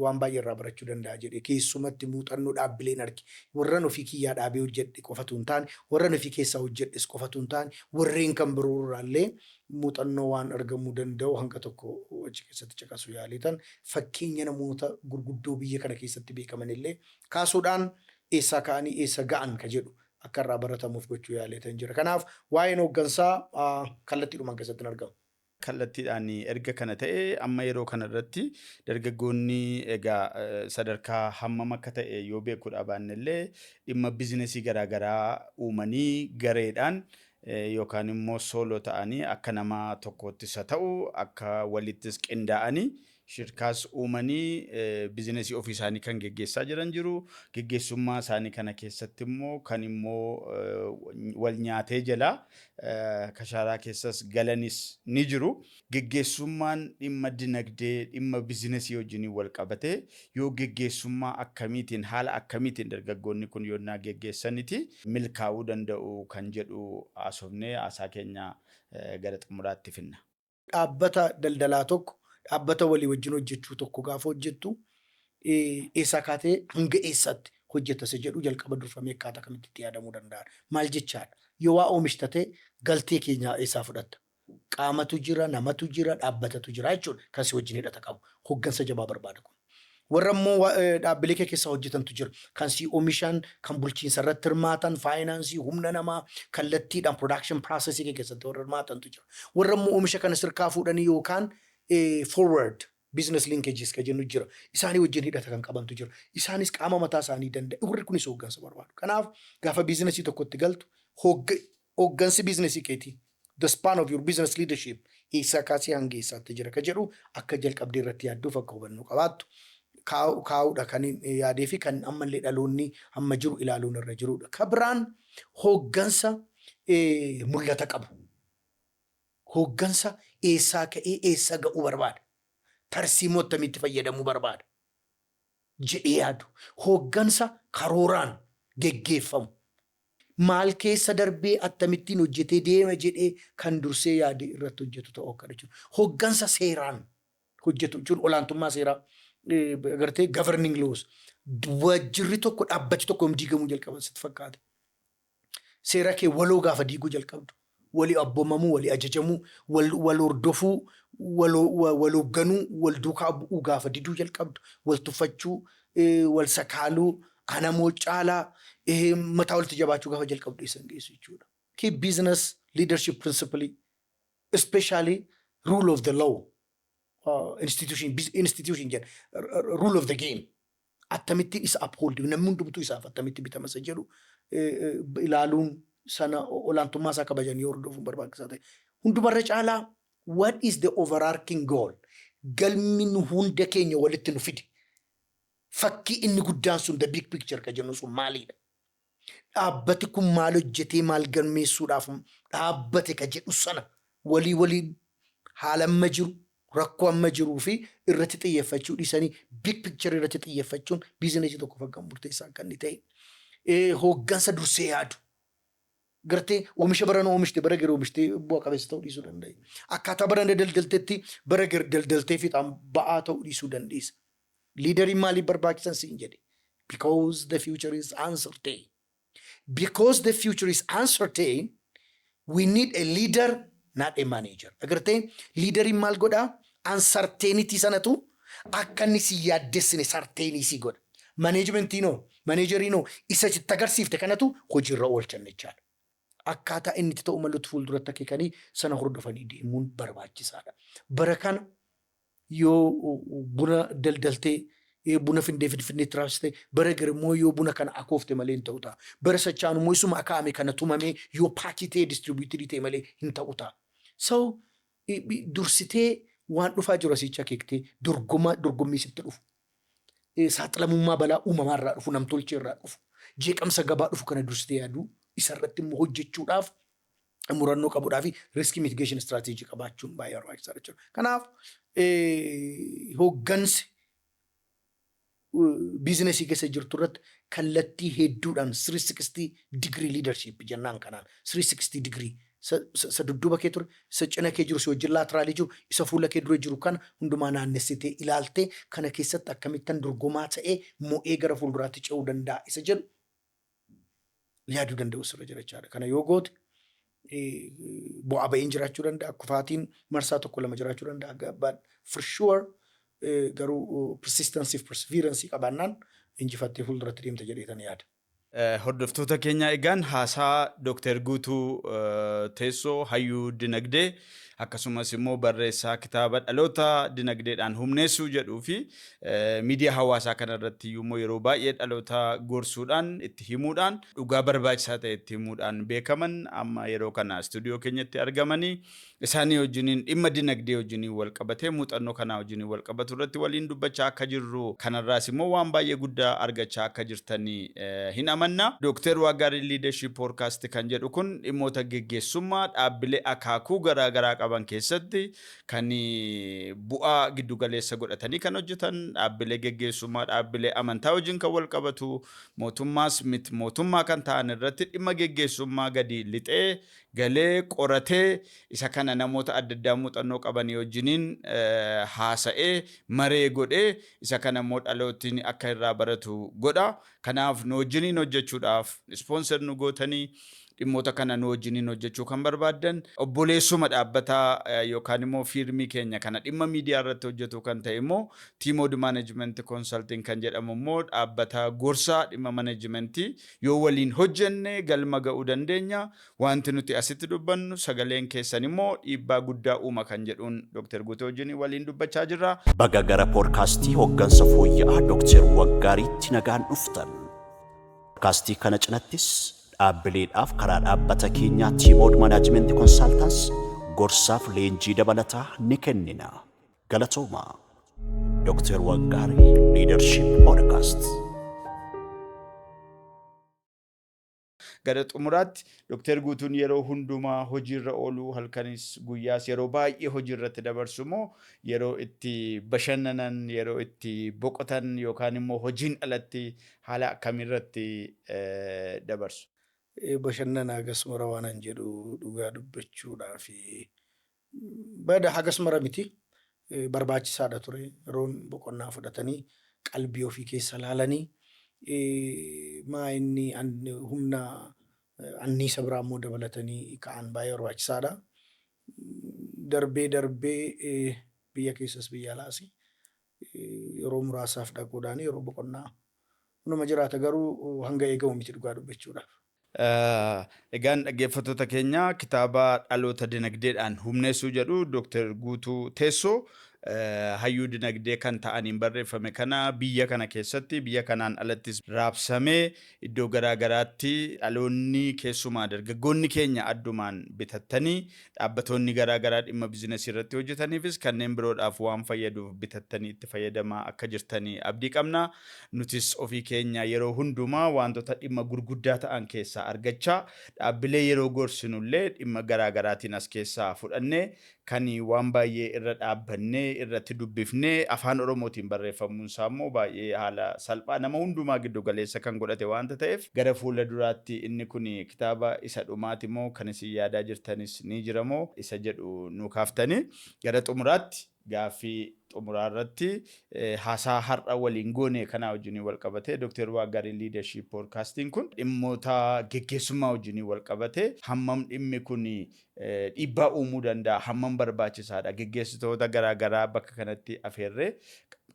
waan baay'ee irraa barachuu danda'a jedhe. Keessumatti muuxannoo dhaabbileen arge, warran ofii kiyyaa dhaabee hojjedhe qofatu hin taane, warran ofii keessaa hojjedhes qofatu hin taane, warreen kan biroo irraallee muuxannoo waan argamuu danda'u hanga tokko achi keessatti caqasuu yaaleetan, fakkeenya namoota gurguddoo biyya kana keessatti beekaman illee kaasuudhaan eessaa ka'anii eessa ga'an ka jedhu akka irraa baratamuuf gochuu yaaleetan jira. Kanaaf waa'een hooggansaa kallattiidhumaan keessatti hin argamu. Kallattiidhaan erga kana ta'e, amma yeroo kana irratti dargaggoonni egaa sadarkaa hammam akka ta'e yoo beekuudha baanne illee, dhimma bizinesii garaagaraa uumanii gareedhaan yookaan immoo solo ta'anii, akka nama tokkoottis haa ta'u akka walittis qindaa'anii shirkaas uumanii bizinesii ofii isaanii kan geggeessaa jiran jiru. Geggeessummaa isaanii kana keessatti immoo kan immoo wal nyaatee jala kashaaraa keessas galanis ni jiru. Geggeessummaan dhimma dinagdee, dhimma bizinesii wajjin wal qabatee yoo geggeessummaa akkamiitiin, haala akkamiitiin dargaggoonni kun yoonnaa geggeessaniti milkaa'uu danda'u kan jedhu haasofnee haasaa keenya gara xumuraatti finna. Dhaabbata daldalaa tokko, dhaabbata walii wajjin hojjechuu tokko gaafa hojjettu, eessaa kaatee hanga eessaatti hojjetta isa jedhu jalqaba durfamee akkaataa kamitti itti yaadamuu danda'a. Maal jechaadha? Yoo waa oomishta ta'e, galtee keenya eessaa fudhatta? Qaamatu jira, namatu jira, dhaabbatatu jira jechuudha kan si wajjin hidhata qabu. Hoggansa jabaa barbaada kun. Warra immoo dhaabbilee kee keessa hojjetantu jira. Kan si oomishan, kan bulchiinsa irratti hirmaatan, faayinaansii, humna namaa, kallattiidhaan production processii kee keessatti warra hirmaatantu jira. Warra immoo oomisha kana sirkaa fuudhanii yookaan forward business linkages kan jennu jira. Isaanii wajjin hidhata kan qabantu jira. Isaanis qaama mataa isaanii danda'e. Warri kunis hooggansa barbaadu. Kanaaf gaafa biizinasii tokkotti galtu, hooggansi biizinasii keetii, the span of your business leadership, eessaa kaasee hanga eessaatti jira ka jedhu akka jalqabdee irratti yaadduuf akka hubannoo qabaattu kaa'uudha kan yaadee fi kan ammallee dhaloonni amma jiru ilaaluun irra jirudha. Ka biraan hooggansa mul'ata qabu. Hooggansa eessaa ka'ee eessa ga'uu barbaada? Tarsiimoo akkamitti fayyadamuu barbaada jedhee yaadu. Hooggansa karooraan geggeeffamu. Maal keessa darbee akkamittiin hojjetee deema jedhee kan dursee yaade irratti hojjetu ta'uu akka jechuudha. Hooggansa seeraan hojjetu jechuun olaantummaa seeraa agartee, governing laws. Waajjirri tokko, dhaabbati tokko yoom diigamuu jalqaba sitti fakkaate? Seera kee waloo gaafa diiguu jalqabdu. Walii abboomamuu, walii ajajamuu, wal hordofuu, wal hoogganuu, wal duukaa bu'uu gaafa diduu jalqabdu, wal tuffachuu, wal sakaaluu, anamoo caalaa, mataa walitti jabaachuu gaafa jalqabdu eessan geessu jechuudha. Key business leadership principle, especially rule of the law, institution jedha, rule of the game. Akkamittiin isa uphold, namni hundumtuu isaaf akkamitti bitama isa jedhu ilaaluun, sana olaantummaa isaa kabajanii hordofuun barbaachisaa ta'e. Hundumarra caalaa, what is the overarching goal? Galmi nu hunda keenya walitti nu fide. Fakkii inni guddaan sun, the big picture ka jennu sun maalidha? Dhaabbati kun maal hojjetee maal galmeessuudhaaf dhaabbate ka jedhu sana walii walii haala amma jiru, rakkoo amma jiruu fi irratti xiyyeeffachuu dhiisanii big picture irratti xiyyeeffachuun biizinasii tokko fakkaan murteessaa kan inni ta'e. Hooggansa dursee yaadu. Gartee oomisha barana oomishte bara gara oomishtee bu'a qabeessa ta'uu dhiisuu danda'a. Akkaataa barana daldalteetti bara gara daldaltee fiixaan ba'aa ta'uu dhiisuu dandeessa. Leaderiin maaliif barbaachisan siin jedhe? Because the future is uncertain. Because the future is uncertain, we need a leader, not a manager. Agartee, leaderiin maal godhaa? Uncertainty sanatu akka inni si yaaddessine certainty si godha. Managementiinoo, manageriinoo isa sitti agarsiifte kanatu hojiirra oolchan jechaadha. Akkaataa inni itti ta'u malutti fuulduratti akeekanii sana hordofanii deemuun barbaachisaadha. Bara kana yoo buna daldaltee, buna findee Finfinneetti raabsite, bara immoo yoo buna kana akoofte malee hin ta'u ta'a. Bara sachaan immoo isuma akaa'ame kana tumamee yoo pack ta'ee distributed ta'e malee hin ta'u ta'a. So dursitee waan dhufaa jiru asicha akeektee, dorgomaa dorgommii sitti dhufu, saaxilamummaa balaa uumamaa irraa dhufu, namtolchee irraa dhufu, jeeqamsa gabaa dhufu kana dursitee yaaduu, isarratti immoo hojjechuudhaaf murannoo qabuudhaa fi risk mitigation strategy qabaachuun baay'ee barbaachisaadha jechuudha. Kanaaf hooggansi business keessa jirtu irratti kallattii hedduudhaan 360 degree leadership jennaan, kanaan 360 degree isa dudduuba kee ture, isa cina kee jiru, si wajjin lateral jiru, isa fuula kee dura jiru kana hundumaa naannessitee ilaaltee, kana keessatti akkamittan dorgomaa ta'ee mo'ee gara fuulduraatti ce'uu danda'a isa jedhu yaaduu danda'u sirra jira jechaadha. Kana yoo goote bu'aa ba'iin jiraachuu danda'a, kufaatiin marsaa tokko lama jiraachuu danda'a. But for sure garuu persistence fi perseverance qabaannaan injifattee fuulduratti deemta jedheetan yaada. Hordoftoota keenya, egaan haasaa Dooktar Guutuu Teessoo, hayyuu dinagdee akkasumas immoo barreessaa kitaaba Dhaloota Dinagdeedhaan Humneessuu jedhuu fi miidiyaa hawaasaa kanarratti immoo yeroo baay'ee dhaloota gorsuudhaan, itti himuudhaan, dhugaa barbaachisaa ta'e itti himuudhaan beekaman, amma yeroo kana istuudiyoo keenyatti argamanii isaanii wajjiniin dhimma dinagdee wajjiniin wal qabatee, muuxannoo kanaa wajjiniin wal qabatu irratti waliin dubbachaa akka jirru, kanarraas immoo waan baay'ee guddaa argachaa akka jirtanii hin amanna. Dooktar Waagaarii Leadership Podcast kan jedhu kun dhimmoota geggeessummaa dhaabbilee akaakuu garaa garaa qaban keessatti kan bu'aa giddugaleessa godhatanii kan hojjetan, dhaabbilee geggeessummaa, dhaabbilee amantaa wajjin kan wal qabatu, mootummaas miti mootummaa kan ta'an irratti dhimma geggeessummaa gadi lixee galee qoratee, isa kana namoota adda addaa muuxannoo qabanii wajjiniin haasa'ee, maree godhee, isa kana immoo dhalootni akka irraa baratu godha. Kanaaf nu wajjiniin hojjechuudhaaf, sponsor nu gootanii dhimmoota kana nu wajjiniin hojjechuu kan barbaaddan, obboleessuma dhaabbataa yookaan immoo firm keenya kana dhimma miidiyaa irratti hojjetu kan ta'e immoo Teamod Management Consulting kan jedhamu immoo dhaabbata gorsaa dhimma management yoo waliin hojjenne galma ga'uu dandeenya. Wanti nuti asitti dubbannu, sagaleen keessan immoo dhiibbaa guddaa uuma kan jedhuun Dr. Guutuu wajjin waliin dubbachaa jirra. Baga gara poodkaastii hooggansa fooyya'aa Dooktar Waggaariitti nagaan dhuftan. Poodkaastii kana cinattis dhaabbileedhaaf karaa dhaabbata keenyaa Teamod Management Consultants gorsaaf leenjii dabalataa ni kennina. Galatoomaa. Dooktar Waggaarii Leadership Podcast. Gara xumuraatti, Dooktar Guutuun yeroo hundumaa hojiirra ooluu, halkanis guyyaas yeroo baay'ee hojiirratti dabarsu immoo yeroo itti bashannanan, yeroo itti boqotan yookaan immoo hojiin alatti haala akkamiirratti dabarsu? Bashannana hagas mara waan an jedhu dhugaa dubbachuudhaa fi bada hagas mara miti, barbaachisaadha ture yeroon boqonnaa fudhatanii qalbii ofii keessa laalanii maa inni humna anniisa biraa immoo dabalatanii ka'an baay'ee barbaachisaadha. Darbee darbee biyya keessas biyya alaas yeroo muraasaaf dhaquudhaan yeroo boqonnaa hunduma jiraata, garuu hanga eegamu miti dhugaa dubbachuudhaaf. Egaan dhaggeeffattoota keenya, kitaaba Dhaloota Dinagdeedhaan Humneessuu jedhu Dooktar Guutuu Teessoo hayyuu dinagdee kan ta'aniin barreeffame kana biyya kana keessatti, biyya kanaan alattis raabsamee iddoo garaa garaatti dhaloonni, keessumaa dargaggoonni keenya addumaan bitattanii, dhaabbatoonni garaa garaa dhimma business irratti hojjetaniifis kanneen biroodhaaf waan fayyaduuf bitattanii itti fayyadamaa akka jirtanii abdii qabna. Nutis ofii keenya yeroo hundumaa wantoota dhimma gurguddaa ta'an keessaa argachaa, dhaabbilee yeroo gorsinullee dhimma garaa garaatiin as keessaa fudhannee kan waan baay'ee irra dhaabbannee irratti dubbifnee, afaan Oromootiin barreeffamuun isaa immoo baay'ee haala salphaa nama hundumaa giddu galeessa kan godhate waanta ta'eef, gara fuula duraatti inni kun kitaaba isa dhumaati moo kan isin yaadaa jirtanis ni jira moo isa jedhu nu kaaftanii, gara xumuraatti gaaffii xumuraa irratti haasaa har'a waliin goone kanaa wajjin wal qabatee, Dr. Waagaarii Leadership Podcastiin kun dhimmoota geggeessummaa wajjin wal qabatee hammam dhimmi kun dhiibbaa uumuu danda'a, hammam barbaachisaadha, geggeessitoota garaa garaa bakka kanatti afeerree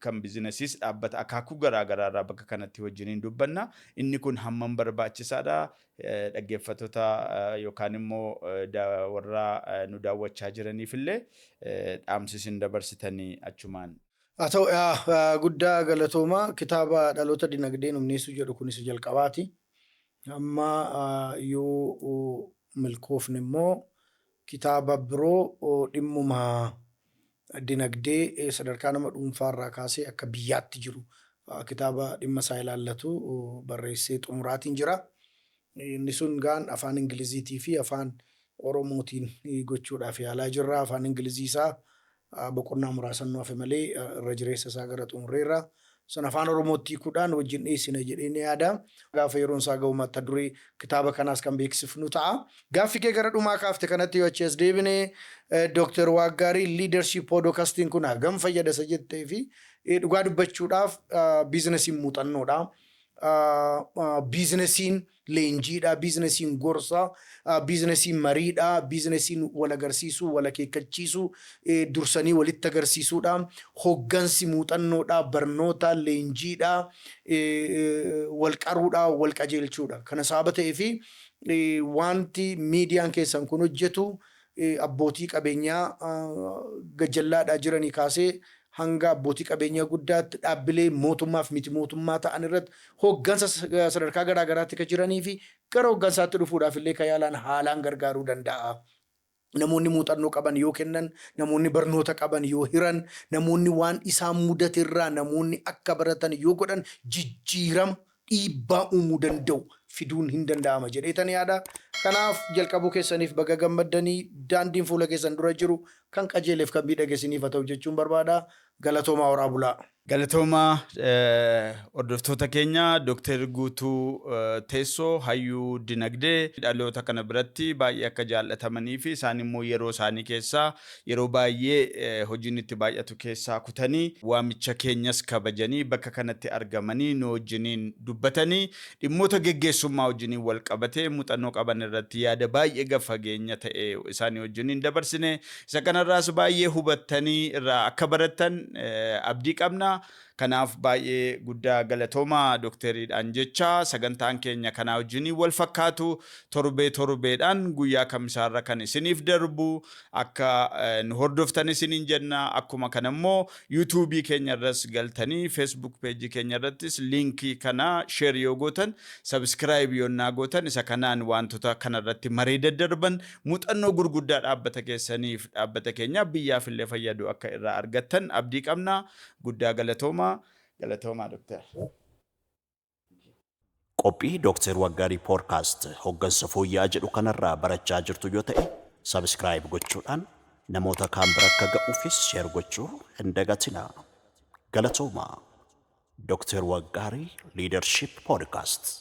Kan biizinesiis dhaabbata akaakuu garaa garaarraa bakka kanatti wajjiniin dubbanna. Inni kun hammam barbaachisaadha? Dhaggeeffattoota yookaan immoo warra nu daawwachaa jiraniif illee dhaamsi isin dabarsitanii achumaan. Haa ta'u, guddaa galatoomaa. Kitaaba Dhaloota Dinagdeen Humneessuu jedhu kunis jalqabaati. Amma yoo milkoofne immoo kitaaba biroo dhimmuma dinagdee sadarkaa nama dhuunfaarraa kaasee akka biyyaatti jiru kitaaba dhimma isaa ilaallatu barreessee xumuraatiin jira. Inni sun gaan afaan Ingiliziitii fi afaan Oromootiin gochuudhaaf yaalaa jirra. Afaan Ingilizii isaa boqonnaa muraasan nu hafe malee irra jireessa isaa gara xumurreerra. Sana afaan Oromootti hiikuudhaan wajjin dhiyeessina jedhee ni yaada. Gaafa yeroon isaa gahu mata duree kitaaba kanaas kan beeksifnu ta'a. Gaaffii kee gara dhumaa kaafte kanatti yoo achi as deebine, Dr. Waaggaarii Leadership Podcastiin kun hagam fayyada isa jettee fi dhugaa dubbachuudhaaf, biizinesiin muuxannoodha. Biizinesiin leenjiidha, biizinesiin gorsa, biizinesiin mariidha, biizinesiin wal agarsiisuu, wal akeekkachiisuu, dursanii walitti agarsiisuudha. Hoggansi muuxannoodha, barnoota, leenjiidha, wal qaruudha, wal qajeelchuudha. Kana sababa ta'ee fi wanti miidiyaan keessan kun hojjetu abbootii qabeenyaa gajjallaadhaa jiranii kaasee hanga abbootii qabeenyaa guddaatti, dhaabbilee mootummaaf miti mootummaa ta'an irratti hoggansa sadarkaa garaa garaatti kan jiranii fi gara hoggansaatti dhufuudhaaf illee kan yaalaan haalaan gargaaruu danda'a. Namoonni muuxannoo qaban yoo kennan, namoonni barnoota qaban yoo hiran, namoonni waan isaan mudate irraa namoonni akka baratan yoo godhan, jijjiirama dhiibbaa uumuu danda'u fiduun hin danda'ama jedheetan yaada. Kanaaf jalqabuu keessaniif baga gammaddanii, daandiin fuula keessan dura jiru kan qajeeleef kan miidhageessiniif haa ta'u jechuun barbaada. Galatoomaa, horaa bulaa. Galatoomaa hordoftoota keenya. Dooktar Guutuu Teessoo, hayyuu dinagdee, dhaloota kana biratti baay'ee akka jaallatamanii fi isaan immoo yeroo isaanii keessaa, yeroo baay'ee hojiin itti baay'atu keessaa kutanii, waamicha keenyas kabajanii bakka kanatti argamanii nu wajjiniin dubbatanii, dhimmoota geggeessummaa wajjiniin wal qabatee muuxannoo qaban irratti yaada baay'ee gad fageenya ta'e isaanii wajjiniin dabarsine. Isa kanarraas baay'ee hubattanii irraa akka barattan abdii qabna. Kanaaf baay'ee guddaa galatoomaa dookteriidhaan jecha, sagantaan keenya kanaa wajjiniin wal fakkaatu torbee torbeedhaan guyyaa kamisaarra kan isiniif darbu akka nu hordoftan isiniin jenna. Akkuma kana immoo yuutuubii keenya irras galtanii, Facebook peejii keenya irrattis liinkii kana share yoo gootan, subscribe yoonnaa gootan, isa kanaan wantoota kanarratti maree daddarban, muuxannoo gurguddaa dhaabbata keessaniif, dhaabbata keenya, biyyaaf illee fayyadu akka irraa argattan abdii qabna. Guddaa galatoomaa, galatoomaa dooktar. Qophii Dooktar Waggaarii Podcast hoggansa fooyya'aa jedhu kanarraa barachaa jirtu yoo ta'e, subscribe gochuudhaan namoota kaan bira akka ga'uufis share gochuu hin dagatinaa. Galatoomaa. Dooktar Waggaarii Leadership Podcast.